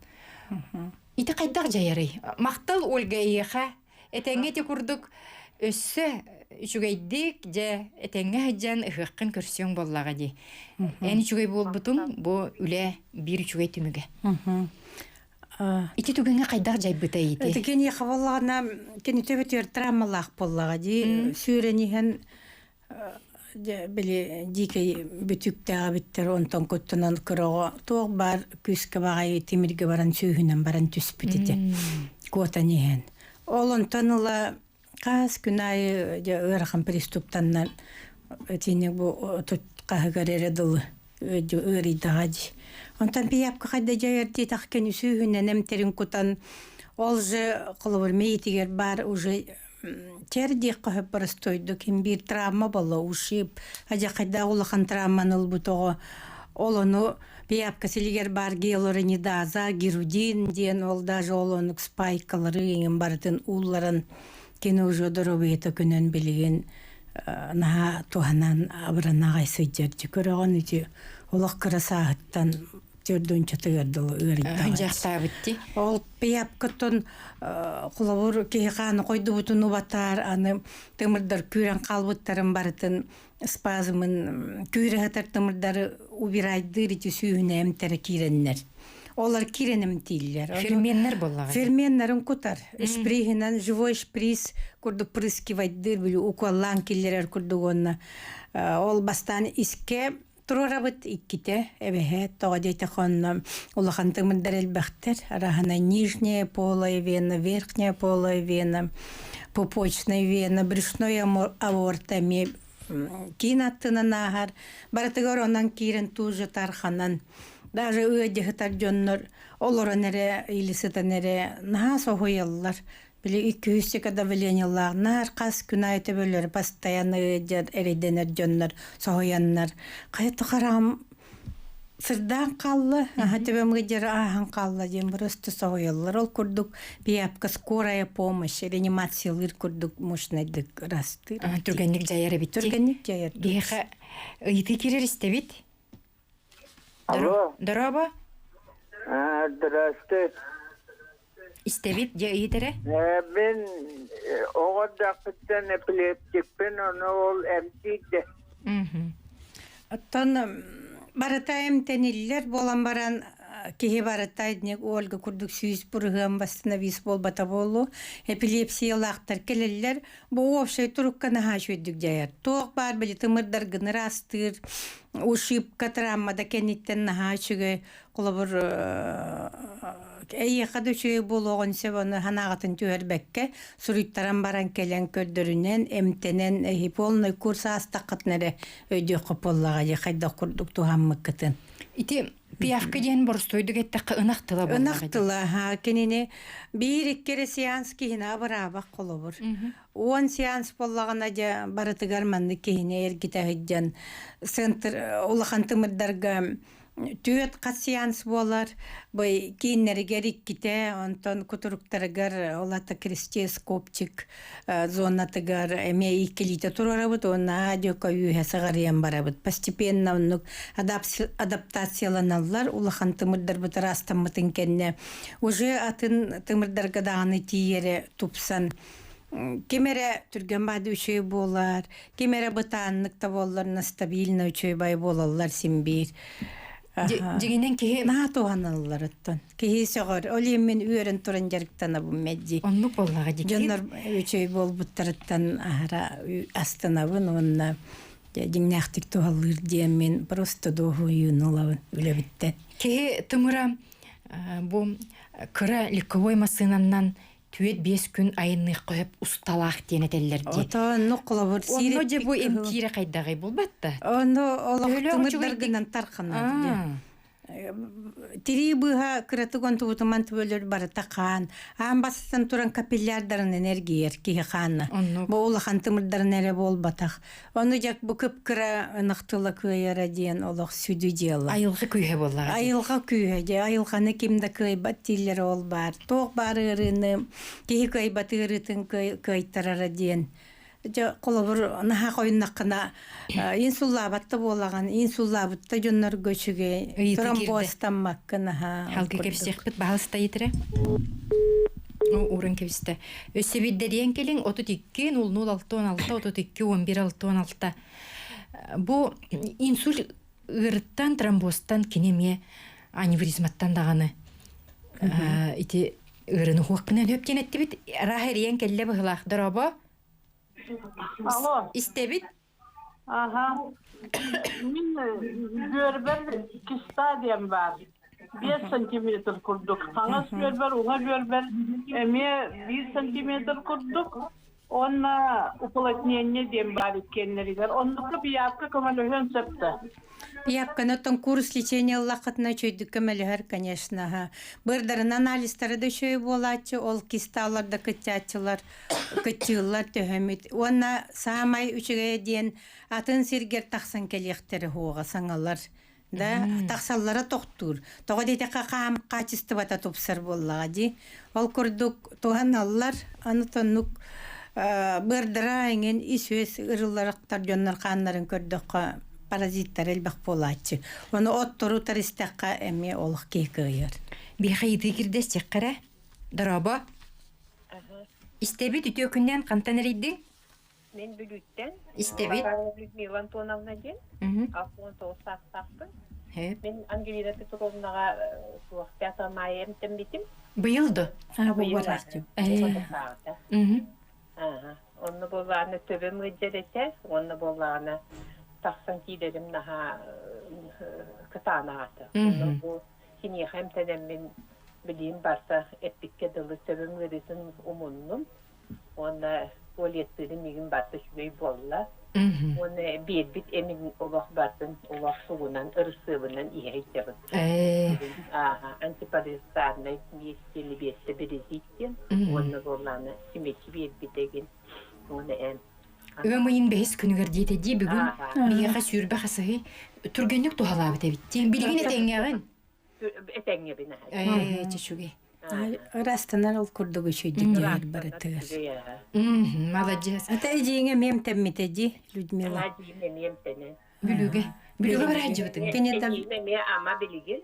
Ити хайдах дьайарый? Махтал Ольга эйиэхэ Этэҥҥэ ити курдук өссө үчүгэйдик дьэ этэҥҥэ сылдьан ыһыаххын көрсүөҥ буоллаҕа дии. Эн үчүгэй буолбутуҥ бу үлэ биир үчүгэй түмүгэ. Ити түгэҥҥэ хайдах дьайбыта ити? Ити киниэхэ буоллаҕына кини төбөтүгэр травмалаах буоллаҕа дии. Сүүрэн иһэн Дьэ, били дьиикэй бүтүктээх эбиттэр, онтон куттанан кыра оҕо туох баар күүскэ баҕайы тимиргэ баран сүүһүнэн баран түспүт ити куотан иһэн. Ол онтон ыла хас күн аайы дьэ ыарахан приступтаннан итини бу тут хаһыгар эрэ дылы ыарыйдаҕа дии. Онтон пиявка хайда дьайар диэтэх кини сүүһүнэн эмтэрин кутан ол же холобур мэйиитигэр баар уже Чэр диэххэ сөп боростуойдук ким биир травма буолла ушиб адьахайдаах улахан травманы ылбыт оҕо ол ону пиявка силигэр баар гиалуронидаза гирудин диэн ол даже ол онук спайкалары иҥин барытын уулларан кини уже доруобуйата көнөн билигин наһаа туһанан абырана аҕай сылдьар дьэ көрөҕүн ити олох кыра сааһыттан төрдүнчэтигэр дылы ыарыйдаҕа. Дьахтаабыт дии. Ол пиявкаттан холобур киһи хааны хойдубутун убатаар аны тымырдар күүрэн хаалбыттарын барытын спазмын күүрэ сытар тымырдары убирайдыыр ити сүүһүнэ эмтэрэ киирэннэр. Олар киирэн эмтииллэр. Ферменнэр буоллаҕа. Ферменнэрин кутар. Шприһинэн живой шприц курдук прыскивайдыыр били уколлаан киллэрэр курдук уонна ол бастаан искэ Туруорабыт иккитэ эбэһээт тоҕо диэтэххэ онно улахан тымырдар элбэхтэр араһына нижняя полая вена верхняя полая вена пупочная вена брюшной аорта эмиэ киин аттынан ааһар барытыгар онон киирэн тоже тарханан даже ыадьыһытар дьоннор олорон эрэ или сытан эрэ наһаа соһуйаллар Били икки-үс давлениелаах наар хас күн аайы төбөлөрө постоянно ыалдьар, эрэйдэнэр дьоннор соһуйаннар хайа хараҕым сырдаан хаалла, аһа төбөм ыалдьара ааһан хаалла диэн просто соһуйаллар. Ол курдук пиявка скорая помощь реанимациялыыр курдук мощнайдык ырастыыр. Түргэнник дьайар эбит. Түргэнник дьайар. Биһиэхэ ыйытыы киирэр истэбит. Алло. Дорообо. Здравствуйте. Истэбит, дьэ ыйыт эрэ. Мин оҕо эрдэхпиттэн эпилептикпин, ону ол эмтиир Оттон барыта эмтэниллэр буолан баран киһи барыта Ольга курдук 100% восстановись буолбата буолуо. Эпилепсиялаахтар кэлэллэр. Бу общай турукка наһаа үчүгэйдик дьайар. Туох баар били тымырдаргын ыраастыыр, ушибка, травмада кэнниттэн наһаа үчүгэй. Холобур, эйиэхэ да үчүгэй буолуоҕун сөп, ону санааҕытын түһэрбэккэ, суруйтаран баран кэлэн көрдөрүнэн, эмтэнэн, эһи полный курс аастаххытына эрэ өйдүөххэ буоллаҕа дии, хайдах курдук туһаммыккытын. Ити пиявка диэн боростуойдук эттэххэ ынах тыла буоллаҕа Ынах тыла, аһаа, кинини биир-икки эрэ сеанс киһини абыраабах холобур. 10 сеанс буоллаҕына дьэ барытыгар маннык киһини эргитэ сылдьан центр улахан тымырдарга. Түөрт хас сеанс буолар, бу кииннэригэр иккитэ, онтон кутуруктарыгар ол ата крестец копчик зонатыгар эмиэ иккилиитэ туруорабыт уонна аадьука үөһэ сыҕарыйан барабыт. Постепенно оннук адаптацияланаллар, улахан тымырдарбыт ыраастаммытын кэннэ уже атын тымырдарга даҕаны тиийэрэ тупсан ким эрэ түргэн баады үчүгэй буолар, ким эрэ бытааннык да буолларына стабильно үчүгэй буолаллар син биир. Дьиҥинэн киһи наһаа туһаналлар оттон. Киһи сөҕөр. Ол иһин мин үөрэн туран дьарыктанабын мэдди. Оннук буоллаҕа дии. Дьоннор үчүгэй буолбуттарыттан аһара астынабын уонна дьиҥнээхтик туһалыыр диэн мин просто дуоһуйууну ылабын үлэбиттэн. Киһи тымыра бу кыра легковой массыынаннан түөрт биэс күн айанныахха сөп усталаах диэн этэллэр дии. Ото оннук холобур Онно дьэ бу эмтиирэ хайдаҕый булбат да. Ону олох тымырдаргынан тарханар дии. Тирии быыһа кыратык онтубутуман түбөлөр барыта хаан. Аан бастан туран капиллярдарынан эргийэр киһи хаана. Бу улахан тымырдарын эрэ буолбатах. Ону дьэ бу кып-кыра ынах тыла кыайара диэн олох сүдү дьыала. Айылҕа күүһэ буоллаҕа. Айылҕа күүһэ дьэ айылҕаны ким да кыайбат дииллэр ол баар. Туох баар ыарыыны киһи кыайбат ыарыытын кыайтарара диэн. Дьэ холобур наһаа хойуннаххына инсуллаабат да буолаҕын, инсуллаабыт да дьоннорго үчүгэй. Тромбозтаммаккын аһаа. Халгы кэпсиэхпит баһылыста итирэ. Ууран кэбистэ. Өссө биирдэриэн кэлиҥ 32 00 6 32 11 66. Бу инсульт ыарыттан, тромбозтан кини эмиэ аневризматтан даҕаны ити ыарыны хуох гынан хөп диэн эттибит. Арааһа эрийэн кэллэ быһылаах. Дорообо. Алло. Истэбит. Аха. Мин бүөрбэр киста диэн баар. 5 сантиметр курдук. Хаҥас бүөрбэр, уҥа бүөрбэр эмиэ 1 сантиметр курдук. Уонна уплотнение диэн баар иккиэннэригэр. Оннукка пиявка көмөлөһүөн сөп да. Пиявканы оттон курс лечения ыллаххытына үчүгэйдик көмөлөһөр, конечно. Бырдарын анализтары да үчүгэй буолааччы, ол кисталар да кыччааччылар кыччыыллар төһөмүт уонна саамай үчүгэйэ диэн атын сиргэр тахсан кэлиэхтэрэ уоҕа саҥалар да тахсаллара тохтуур тоҕо диэтэххэ хаам хаачыстыбата тупсар буоллаҕа дии ол курдук туһаналлар аны тоннук быардара эҥин ис-үөс ырылларыктар дьоннор хааннарын көрдөххө паразиттар элбэх буолааччы ону оттору таристэххэ эмиэ олох киһи кыайар Биһиэхэ ыйытыы кирдэсчэххэ эрэ. Дорообо. Истэбит үтүө күннээн хантан эрийдиҥ? Мин Бүлүүттэн. Истэбит. Людмила Антоновна диэн. 69 саастаахпын. Мин Ангелина Петровнаҕа суох 5 маайа эмтэммитим. Быйыл да? Быйыл. Онно буоллаҕына төбөм ыалдьар этэ, уонна буоллаҕына тахсан киирэрим наһаа кытаанаҕа этэ. Онно бу киниэхэ эмтэнэммин билиим барса эппиккэ дылы төбөм ыарыытын умуннум уонна туалеттыырым миигин барыта үчүгэй буолла уонна биэрбит эмин олох бартын олох сугунан ырысыабынан иһэ сылдьабын ааха антипаразитарнай миэстини биэрсэ березит диэн уонна буоллаана симэчи биэрбит эгин уонна эм Ыам ыйын бэһис күнүгэр диэтэ дии бүгүн биһиэхэ сүүрбэ хасыһый түргэнник туһалаабыт эбит дии. Билигин этэҥҥэҕин. Этэҥҥэбин Ээ, чүчүгэй. Ырастанар ол курдук үчүгдүк түһэр барытыгар. Маладьыас. Ата эдьииҥэ эмиэ эмтэммитэ дии, Людмила. Эдьиийим эмиэ эмтэнэн. Бүлүүгэ. Бүлүүгэ бараһдьыбытыҥ. Кинитэ эмиэ ама билигин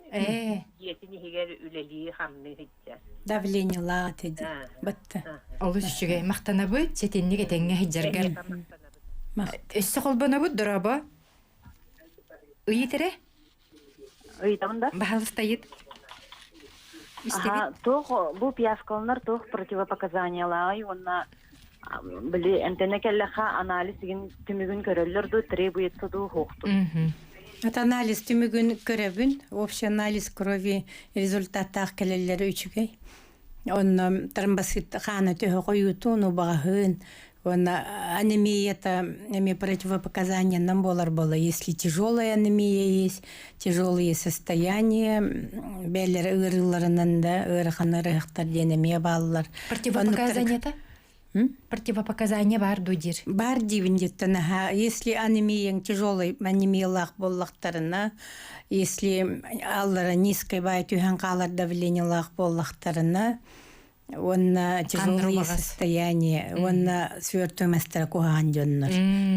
дьиэтин иһигэр үлэлии хамныы сылдьар. Давлениелаах этэ дии. Батта. Олус үчүгэй. Махтанабыт, ситинник этэҥҥэ сылдьаргар. Өссө холбонобут, дорообо. Ыйыт эрэ. Ыйытабын да? Баһалыста ыйыт. Аха, туох бу пиявкалар туох противопоказаниялааҕый уонна били эмтэнэ кэллэххэ анализ игин түмүгүн көрөллөр дуу, требуется дуу, суохтур? Вот анализ түмүгүн көрөбүн. Общий анализ крови результаттаах кэлэллэрэ үчүгэй. Онно тромбоцит хаана төһө хойуутун, убаҕаһын, уонна анемията эми противопоказаниянан буолар буола. Если тяжелая анемия есть, тяжелые состояния, бээлэрэ ыарыыларынан да ыарахан ыарыһахтар диэн эмиэ бааллар. Противопоказанията? Противопоказания баар дуу диир? Баар диибин диэттэн аһа. Если анемияң тяжелый анемиялаах буоллахтарына, если аллара низкой баай түһэн хаалар давлениелаах буоллахтарына, уонна тяжелое состояние, уонна свертымастара куһаҕан дьоннор.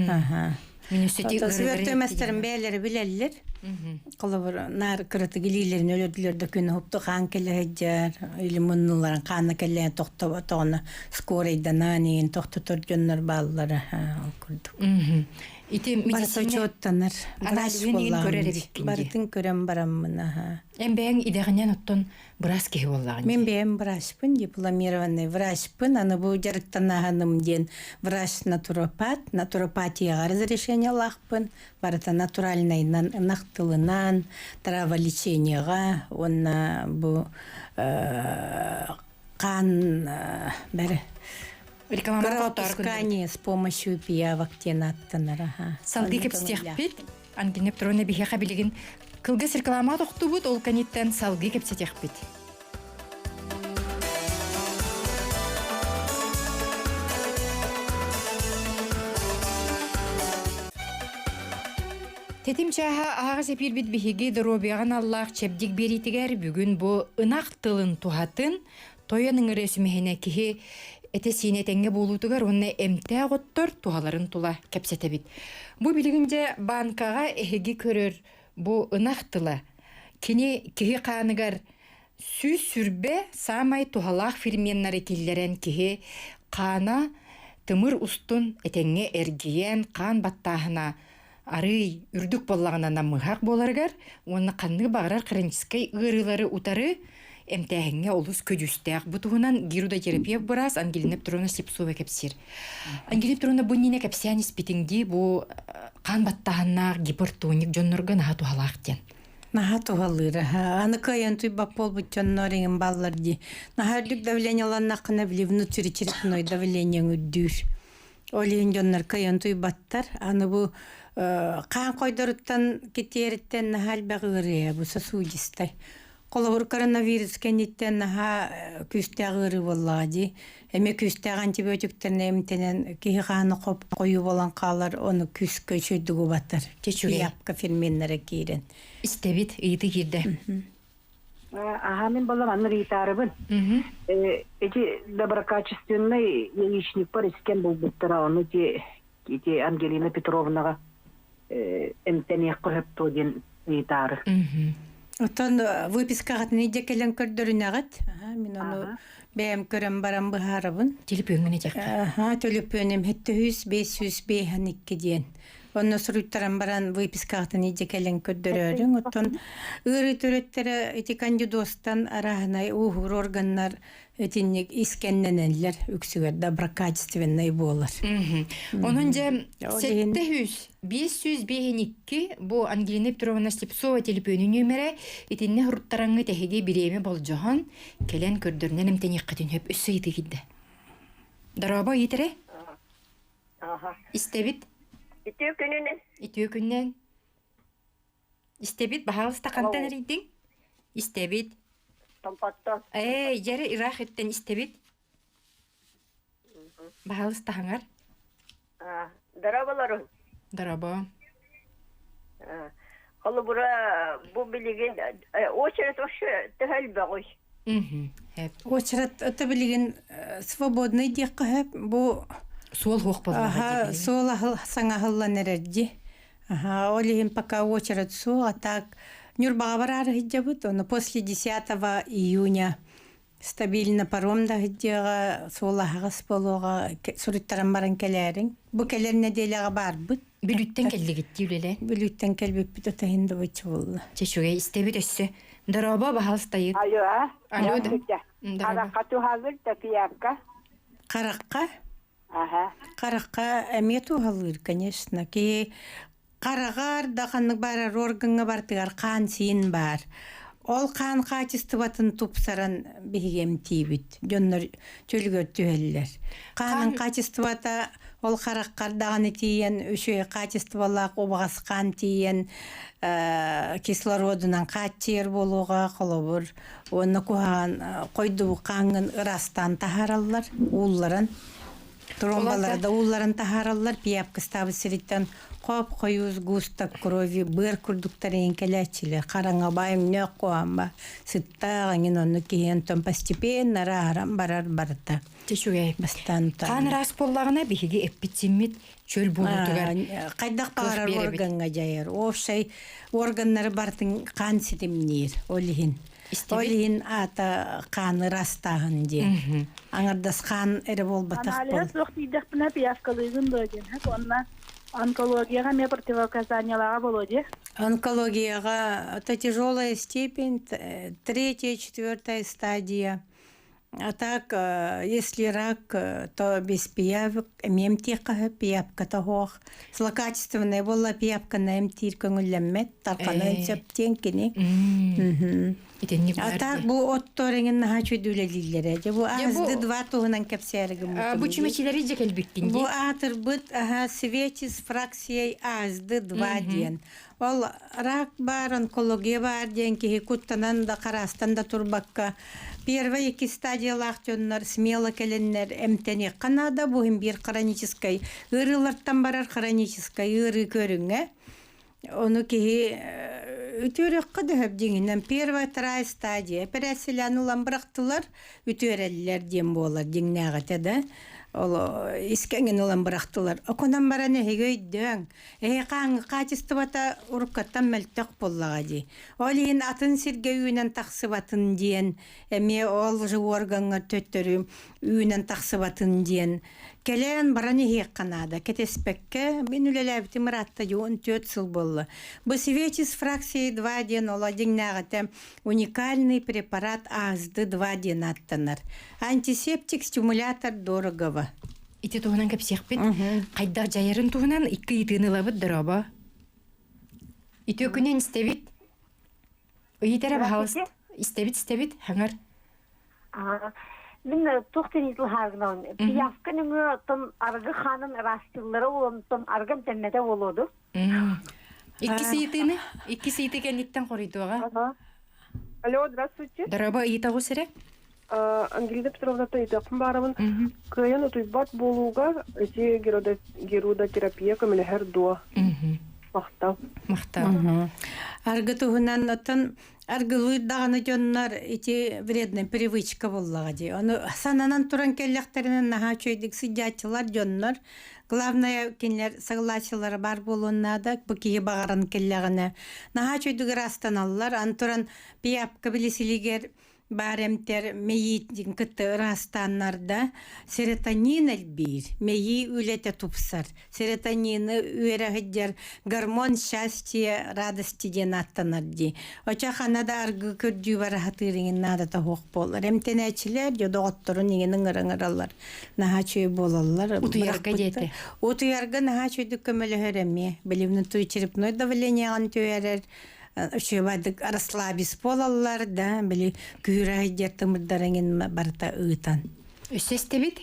Аха. Свертымастарын бэйэлэрэ билэллэр. Холобур, наар кыратык илиилэрин өлөрдүлэр да күн уһукту хаан кэлэ сылдьар, или муннуларын хаана кэлээн тохтоботоҕуна скорайданаан иин тохтотор дьоннор бааллара ол курдук. Ити Барыта учуоттанар. Врач көрөр эбиккин Барытын көрөн бараммын аха. Эн бэйэҥ идэҕинэн оттон быраас киһи буоллаҕын Мин бэйэм врачпын, дипломированный врачпын. Аны бу дьарыктанааһыным диэн врач-натуропат, натуропатияҕа разрешениелаахпын. Барыта натуральнайынан, ынах тылынан, траволечениеҕа уонна бу хаан бэрэ Кровопускание с помощью пиявок диэн аттанар. Салгыы кэпсэтиэхпит. Ангина Петровна биһиэхэ билигин кылгас реклама тохтубут, ол кэнниттэн салгыы кэпсэтиэхпит. Тэтим чааһа аһаҕас эпиирбит биһиги доруобуйаҕын аллаах чэбдик биэриитигэр бүгүн бу ынах тылын туһатын тойон ыҥырыы сүмэһинэ киһи этэ-сиинэ этэҥҥэ буолуутугар уонна эмтээх оттор туһаларын тула кэпсэтэбит. Бу билигин дьэ банкаҕа эһиги көрөр бу ынах тыла кини киһи хааныгар 120 саамай туһалаах ферменнары киллэрэн киһи хаана тымыр устун этэҥҥэ эргийэн хаан баттааһына арыый үрдүк буоллаҕына намыһах буоларыгар уонна ханнык баҕарар хроническай ыарыылары утары эмтээһиҥҥэ олус көдьүүстээх. Бу туһунан гирудотерапевт быраас Ангелина Петровна Слепцова кэпсиир. Ангелина Петровна бу иннинэ кэпсээн испитиҥ дии бу хаан баттааһыннаах гипертоник дьоннорго наһаа туһалаах диэн. Наһаа туһалыыр. Аны кыайан туйбат буолбут дьоннор иҥин баллар дии. Наһаа үрдүк давлениеланнаххына били внутричерепной давлениеҥ үрдүүр. Ол иһин дьоннор кыайан туйбаттар. Аны бу хаан хойдоруттан китиэриттэн наһаа элбэх ыарыйа бу сосудистай. Холобур, коронавирус кэнниттэн наһаа күүстээх ыарыы буоллаҕа дии. Эмиэ күүстээх антибиотиктарынан эмтэнэн киһи хаана хоп хойуу буолан хаалар, ону күүскэ үчүгэйдик убатар. Пиявка ферменнэрэ киирэн. Истэбит, ыйытыы киирдэ. Аха, мин балам анны ыйытаарыбын. Эти доброкачественный яичник бар искен булбуттара, ону ити ити Ангелина Петровнаҕа эмтэниэххэ сөп дуо диэн ыйытаары. Оттон выпискаҕытын илдьэ кэлэн көрдөрүнэҕит. Мин ону бэйэм көрөн баран быһаарабын. Төлөпүөҥҥүн этиэххэ. Аха, төлөпүөнүм 700 552 диэн. Онно суруйтаран баран выпискаҕытын илдьэ кэлэн көрдөрөөрүҥ. Оттон ыарыы төрүттэрэ ити кандидозтан арааһынай ууһуур органнар итинник искэннэнэллэр үксүгэр доброкачественнай буолар. Онон дьэ 700 552 бу Ангелина Петровна Слепцова телефонун нүөмэрэ итиннэ хуруттараҥҥы тэһиги бириэмэ болдьоһон кэлэн көрдөрүнэн эмтэниэххитин сөп өссө ыйытыы киирдэ. Дорообо ыйытэрэ? Истэбит. Үтүө күнүнэн. Үтүө күнүнэн. Истэбит, баһаалыста хантан эрийдиҥ? Истэбит. Томпоттон. Ээ, дьэрэ ыраах иттэн истэбит. Баһаалыста хаҥар. Дорооболорун. Дорообо. Холобура, бу билигин очередь вообще төһө элбэҕий? Очередь это билигин свободный диэххэ сөп. Бу суол суох буоллаҕа суол саҥаһыллан эрэр дии. Ага, ол иһин пока очередь суох, а так Ньурбаҕа бараары сылдьабыт, ону после 10 июня стабильно паром да сылдьыаҕа, суол аһаҕас буолуоҕа, суруйтаран баран кэлээриҥ. Бу кэлэр нэдиэлэҕэ баарбыт. Бүлүүттэн кэллигит дии үлэлээн. Бүлүүттэн кэлбиппит отаһын да быччы буолла. Чэ, үчүгэй, истэбит өссө. Дорообо, баһаалыстайыт. Алло, а? Алло, да. Харахха туһалыр да пиявка? Харахха? Ага. Харахха эмиэ туһалыыр, конечно. Киһи хараҕар да ханнык баарар органҥа бартыгар хаан-сиин баар. Ол хаан хаачыстыбатын тупсаран биһиги эмтиибит. Дьоннор чөлүгэр түһэллэр. Хаанын хаачыстыбата ол хараххар даҕаны тиийэн үчүгэй хаачыстыбалаах убаҕас хаан тиийэн кислородунан хааччыйар буолуоҕа холобур уонна куһаҕан хойдубут хааҥҥын ыраастаан таһаараллар уулларан. Тромбалары да уулларан таһаараллар, пиапкыстаабыт сириттэн хоп хойуус густок крови быар курдуктар иһин кэлээччилэр хараҥа баай өҥнөөх куһаамба сыттаах эҥин онну киһи онтон постепенно ырааһыран барар барыта. Үчүгэй. Бастаан Хаан ыраас буоллаҕына биһиги эппит-симмит чөл буолуутугар хайдах кыах баҕарар биэрэбит. органҥа дьайар. Общай органнары барытын хаан ситимниир. Ол иһин. Ол Истибит. иһин аата хааны ыраастааһын диэн. Аҥардас хаан эрэ буолбатах Аналиһа бол. суох тиийдэхпинэ пиявкалыыгын дуо диэн сөп уонна онкологияҕа эмиэ противопоказаниелааҕа буолуо дии. Онкологияҕа это тяжелая степень, третья, четвертая стадия. А так, если рак, то без пиявок, эмиэ эмтиэххэ сөп, пиявката суох. Злокачественная буолла пиявканы эмтиир көҥүллэммэт, тарҕаныан сөп диэн кини. Итинник А баар так дии. бу оттор эҥин наһаа үчүгэй үлэлииллэрэ. Дьэ бу Дьэ бу АСД-2 туһунан кэпсээри бу гыммытым дии. чүмэчилэри дьэ кэлбиккин Бу дии. аатырбыт аһа свечи с фракцией АСД-2 диэн. Ол рак баар, онкология баар диэн киһи куттанан да хараастан да турбакка первый икки стадиялаах дьоннор смело кэлэннэр эмтэниэххэ наада. Бу иһин биир хроническай ыарыылартан барар хроническай ыарыы көрүҥэ. Ону киһи үтүөрүөххэ да сөп дьиҥинэн первая, вторая стадия эпэрээссийэлээн ылан бырахтылар, үтүөрэллэр диэн буолар дьиҥнээҕитэ да. Ол искэҥин ылан бырахтылар. Окунан баран эһиги өйдөөҥ. Эһи хааҥҥы хаачыстыбата уруккаттан мөлтөх буоллаҕа дии. Ол иһин атын сиргэ үүнэн тахсыбатын диэн, эмиэ ол же уоргаҥҥа төттөрү үүнэн тахсыбатын диэн Кэлэн баран иһиэххэ наада. Кэтэспэккэ, мин үлэлээбитим ыраатта 14 сыл буолла. Бу Свечи с фракцией 2 диэн ола дьиҥнээҕитэ уникальный препарат АСД-2 диэн ааттанар. Антисептик стимулятор дорогого. Ити туһунан кэпсиэхпит. Хайдах дьайарын туһунан икки ыйытыыны ылабыт дорообо. Үтүө күнүн истэбит. Ыйытара баһаалыст. Истэбит, истэбит, хаҥар. Мин туох диэн ыйытылаһааргынан пиявка нөҥүө оттон аргы хаанын ыраастыыллара онтон аргы эмтэммэтэ буолуо ду? Иккис ыйытыыны, иккис ыйытыы кэнниттэн хоруйдуоҕа. Алло, здравствуйте. Дорообо ыйытаҕу сирэ. Ангелина Петровна ыйытыахпын баарабын. Кыайан утуйбат буолууга ити герудотерапия көмөлөһөр дуо? Махтал. Махтал. Аргы туһунан оттон аргылыыр даҕаны дьоннор ити вредная привычка буоллаҕа дии. Ону сананан туран кэллэхтэринэ наһаа үчүгэйдик сылдьааччылар дьоннор. Главное кинилэр согласиелара баар буолуон наада. Бу киһи баҕаран кэллэҕинэ наһаа үчүгэйдик ыраастаналлар. Аны туран пиапка билисилигэр баар эмтэр мэйиитин кытта ыраастааннарда серотонин элбиир, мэйии үлэтэ тупсар. Серотонины үөрэ сылдьар гормон счастья, радости диэн ааттанар дии. Очо хана да аргы көрдүү бара сатыыр иҥин наадата суох буолар. Эмтэнээччилэр дьэ доҕотторун иҥин ыҥырыҥыраллар. Наһаа үчүгэй буолаллар. Утуйарга диэтэ. Утуйарга наһаа үчүгэйдик көмөлөһөр эмиэ. Билимин черепной давлениеҕын түһэрэр, үчүгэйдик расслабис буолаллар да били күүрэ сылдьар тымырдарыҥын барыта ыытан. Өссө истэбит?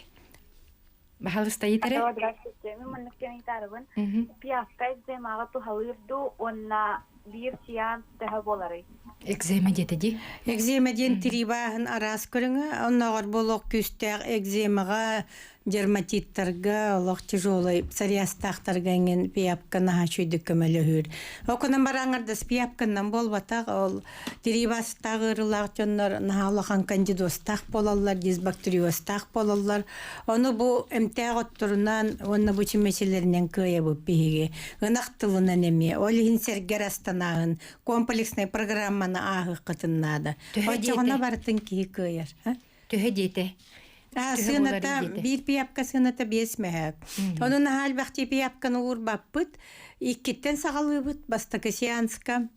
Баһалыста ыйытары? Алло, здравствуйте. Мин маннык диэн ыйытаарыбын. Пиявка экземаҕа туһалыыр дуу уонна биир сеанс төһө буоларый? Экзема диэтэ дии. Экзема диэн тирии араас көрүҥэ. Оннооҕор буолуох күүстээх экземаҕа дерматиттарга, олох тяжелый псориазтаахтарга эҥин пиявка наһаа үчүгэйдик көмөлөһөр. Окунан бараҥардас пиявканан буолбатах, ол тирибастаах ыарыылаах дьоннор наһаа улахан кандидозтаах буолаллар, дисбактериозтаах буолаллар. Ону бу эмтээх отторунан уонна бу чүмэчилэринэн кыайабыт биһиги. Ынах тылынан эмиэ. Ол иһин сэргэр астанааһын комплекснай программаны ааһыаххытын наада. Оччоҕуна барытын киһи кыайар. Төһө диэтэ? Сыаната биир пиапка сыаната биэс мөһөөк. Ону наһаа элбэхтии пиапканы уурбаппыт. Иккиттэн саҕалыыбыт бастакы сеанска.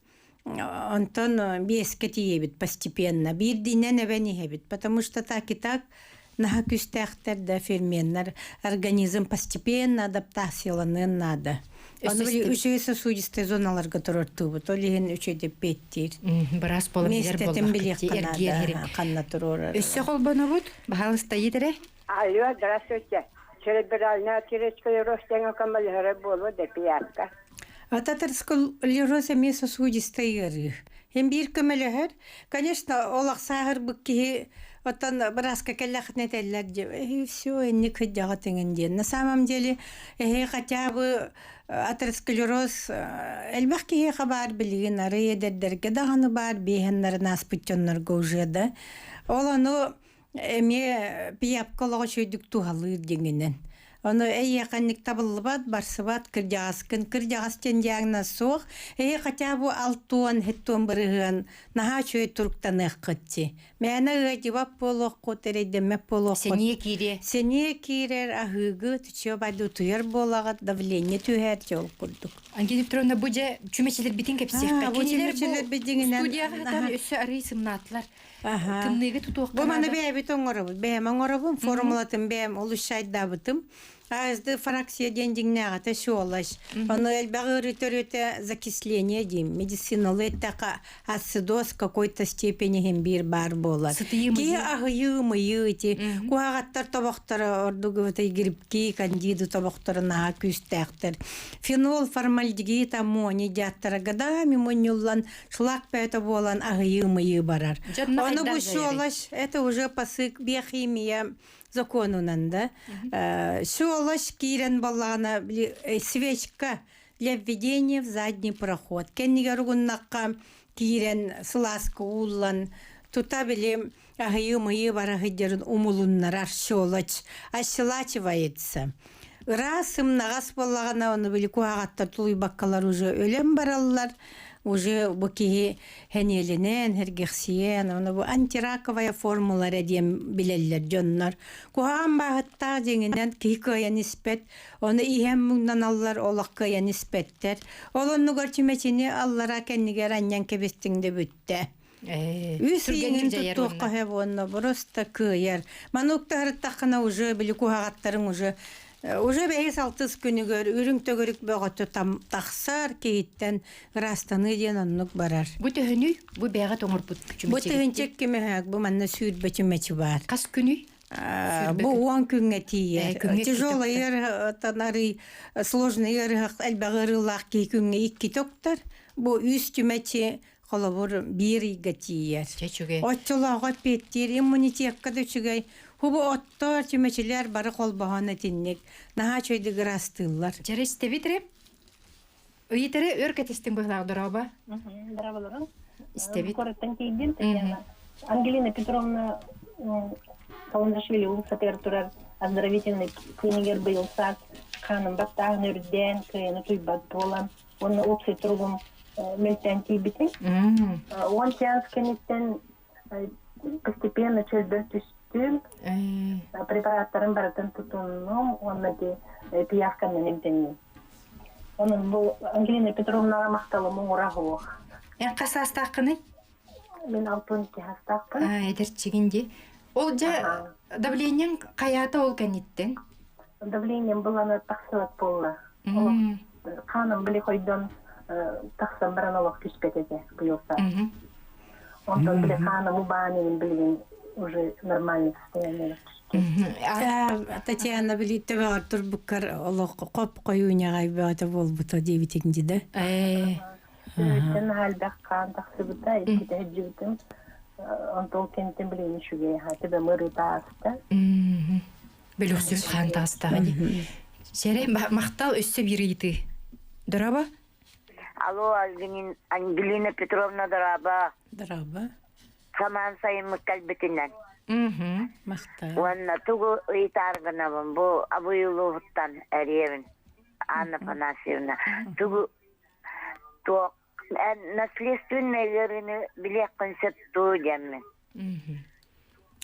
Онтон биэскэ тиийэбит постепенно. Биирдиинэн эбэн иһэбит. Потому что так и так наһаа күүстээхтэр да ферменнэр организм постепенно адаптацияланыан наада. Ону үчүгэй сосудистая зоналарга турортуубут. Ол иһин үчүгэй петтиир. Быраас буолан билэр Миэстэтин билиэххэ наада. Ханна туруорар. Өссө холбонобут. Баһаалыста иитэрэ. Алло, здравствуйте. Церебральная артериосклероз тэҥэ көмөлөһөрө буолуо да пиявка. Атеросклероз эмиэ сосудистай ыарыы. Эн биир көмөлөһөр. Конечно, ол ахсааһырбыт киһи Оттон бырааска кэллэххитинэ этэллэр дии, эһи все инник сылдьаҕыт иҥин диэн. На самом деле эһи хотя бы атеросклероз элбэх киһиэхэ баар билигин арый эдэрдэргэ даҕаны баар биэһэннэрин ааспыт дьоннорго уже да. Ол ону эмиэ пиявка олоҕо үчүгэйдик туһалыыр дьиҥинэн. Ону эйиэхэнник табыллыбат, барсыбат, кырдьаҕаскын кырдьаҕас диэн диагноз суох. Эһи хотя бы алтуон, хеттуон бырыһыан наһаа үчүгэй туруктаныаххыт дии. Мээнэ ыадьыбат буолуоххут, эрэйдэммэт буолуоххут. Сэниэ киириэ. Сэниэ киирэр, аһыыгыт, үчүгэй байды утуйар буолаҕыт, давление түһэр, дьэ ол курдук. Ангелина Петровна, бу дьэ чүмэчилэрбитин кэпсиэххэ. Бу Кинилэр бу чүмэчилэрбит дьиҥинэн студияҕа сытан өссө арыый сымнаатылар. Аха. Тымныыга тутуохха Бу маны наада. бэйэбит оҥоробут. Бэйэм оҥоробун, формулатын бэйэм олус шайдаабытым. АСД фракция диэн дьиҥнээҕитэ щелочь. Ону элбэх ыарыы төрүөтэ закисление диим. Медициналы эттэххэ ацидоз какой-то степени иһин биир баар буолар. Сытыйыы Киһи аһыйыы-мыйыы ити куһаҕаттар тобохторо ордук грибки, кандиды тобохторо наһаа күүстээхтэр. Фенол, формальдегид, аммоний дьааттара годами мунньуллан шлак бөтө буолан аһыйыы-мыйыы барар. Дьонно Ону хайдах бу дьайарый? щелочь это уже посык биохимия законунан да. Щелочь киирэн баллаҕына свечка для введения в задний проход. Кэннигэр угуннахха киирэн сылааска ууллан тута били аһыйыы-мыйыы бара сылдьарын умулуннарар щелочь ощелачивается. Ыраас сымнаҕас буоллаҕына ону били куһаҕаттар тулуйбаккалар уже өлөн бараллар уже бу киһи сэниэлэнэн, сэргэхсийэн, ону бу антираковая формула эрэ диэн билэллэр дьоннор. Куһаҕан бааһыттаах дьиҥинэн киһи кыайан испэт, ону иһэн муҥнаналлар, олох кыайан испэттэр. Ол оннугар чүмэчини аллара кэннигэр анньан кэбистиҥ да бүттэ. Үс Түргэнник ииҥин дьайар туттуохха уонна. сөп уонна просто кыайар. Манук таһырыттаххына уже били куһаҕаттарыҥ уже уже бэһис алтыс күнүгэр үрүҥ төгүрүк бөҕөтө там тахсар киһиттэн ыраастаныы диэн оннук барар. Бу төһөнүй? Бу бэйэҕэ тоҥорбут Бу чүмэчигиттий? тыһыынча икки бу манна сүүрбэ чүмэчи баар. Хас күнүй? Сүүрбэ Бу күн. уон күҥҥэ тиийэр. Күҥҥэ иккитэ Тяжелый уктар. ыарыһахтан арый сложный ыарыһах элбэх ыарыылаах киһи күҥҥэ иккитэ уктар. Бу үс чүмэчи холобур биир ыйга тиийэр. Чэ үчүгэй. Оччолооҕо эппиэттиир иммунитекка да үчүгэй. Хубу оттоор чүмэчилэр бары холбоһон итинник. Наһаа үчүгэйдик ыраастыыллар. Дьэрэ истэбит эрэ. Ыйытары өр кэтистиҥ быһылаах дороба. Здраволорун. Истэбит. Куораттан тиийдим, Татьяна. Ангелина Петровна Каландашвили улуусатыгар турар оздоровительный клинигер быйыл саас хааным баттааһын үрдээн, кыайаны туйбат буолан, уонна уопсай туругум мөлтөөн тиийбитим. Уон сеанс кэнниттэн постепенно чөлбөр түстүм. Препараттарын барытын тутуннум уонна ити пиявканан эмтэнним. Онон бу Ангелина Петровнаҕа махталым уҥура суох. Эн хас саастааххыный? Мин 62 саастаахпын. Аа, эдэрчигин дии. Ол дьэ давлениеҥ хайаата ол кэнниттэн? Давлением былана тахсыбат буолла. Хааным били хойдон тахсан баран олох түспэт этэ быйыл саас. Онтон били хааным убаан иһин билигин уже нормальный состояние Татьяна били төбөҕөр турбуккар олох хоп хойууньаҕай бөҕөтө буолбута диэбитиҥ дии да? Төбөттөн элбэх хаан тахсыбыта, иккитэ сылдьыбытым. Онтон кэнниттэн билигин үчүгэй аһа төбөм ырыта ааста. Бөлөхсүбүт хаан таҕыстаҕа дии. Сэрэ махтал өссө биир ыйытыы. Дороба? Алло, Ангелина Петровна, дороба. Дороба. Самаан сайыммыт кэлбитинэн. Махтал. Уонна тугу ыйытаар гынабын бу Абый улууһуттан эриэбин Анна Афанасьевна. Тугу туох наследственный ыарыыны билиэххин сөп дуу диэммин.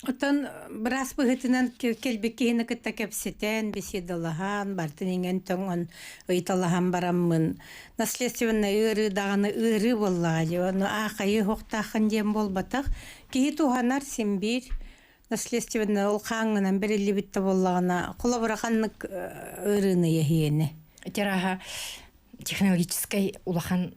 Оттон быраас быһыытынан кэлбит киһини кытта кэпсэтэн, беседалаһан, бартын иҥэн-тоҥон ыйыталаһан бараммын, наследственнай ыарыы даҕаны ыарыы буоллаҕа дии, ону аахайыы уһуктааххын диэн буолбатах. Киһи туһанар син биир наследственнай ол хааҥҥынан бэриллибит да буоллаҕына, холобура ханнык ыарыыны эһиэни? Тираһа технологическай улахан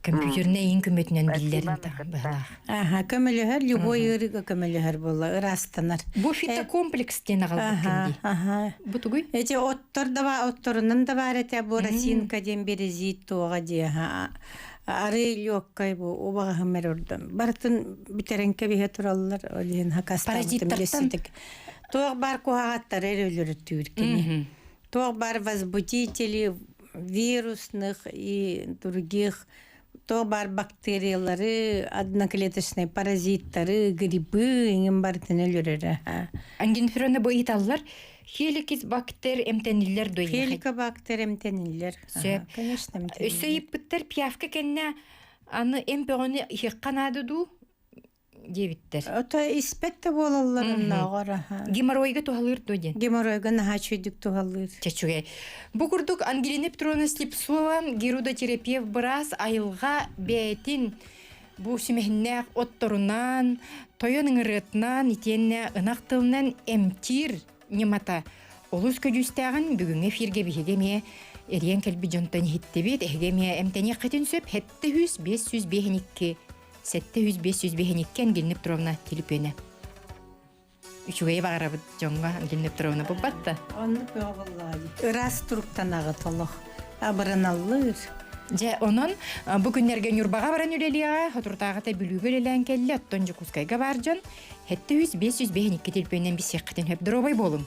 компьютернай иин көмөтүнэн биллэрин быһалаах. Аха, көмөлөһөр, любой ыарыыга көмөлөһөр буолла, ыраастанар. Бу фитокомплекс диэн аҕалбыккын дии. Аха. Бу тугуй? Эти оттор да ба, отторунан да баар этэ, бу росинка диэн березит туоҕа дии, аха. Арыы легкай бу убаҕаһым эрэ ордон. Барытын бүтэрэн кэбиһэ тураллар. Ол иһин хакастаабытым Паразиттартан. Туох баар куһаҕаттары эрэ өлөрүттүүр кини. Туох баар возбудители вирусных и других туох баар бактериялары, одноклеточные паразиттары, грибы иҥин барытын өлөрөрө. Ангин Ферона бу ыйыталлар. Хеликис бактер эмтэниллэр дуо? Хеликобактер эмтэниллэр. Сөп. Конечно, эмтэниллэр. Өссө ыйыппыттар пиявка кэннэ аны эм бөҕөнү иһиэххэ наада дуу диэбиттэр. Ото испэт да буолаллар оннооҕор. Геморройга туһалыыр дуо диэн? Геморройга наһаа үчүгүйдүк туһалыыр. Чэчүгэй. Бу курдук Ангелина Петровна Слепцова герудотерапевт быраас айылҕа бэйэтин бу сүмэһиннээх отторунан, тойон ыҥырыатынан итиэннэ ынах тылынан эмтиир ньымата олус көдьүүстээҕин бүгүҥҥү эфиргэ биһиги эмиэ эриэн кэлбит дьонтон иһиттибит. Эһиги эмиэ эмтэниэххитин сөп. 700 552 700 552 Ангелина Петровна телепиэнэ. Үчүгэйи баҕарабыт дьоҥҥо Ангелина Петровна булбат да. Оннук бөҕө буоллаҕа дии. Ыраас туруктанаҕыт олох. Абыраналлыыр. Дьэ, онон бу күннэргэ Ньурбаҕа баран үлэлиэҕэ, соторутааҕыта Бүлүүгэ үлэлээн кэллэ, оттон Дьокуускайга баар дьон 700 552 телефонунан билсиэххитин сөп. Доруобай буолуҥ!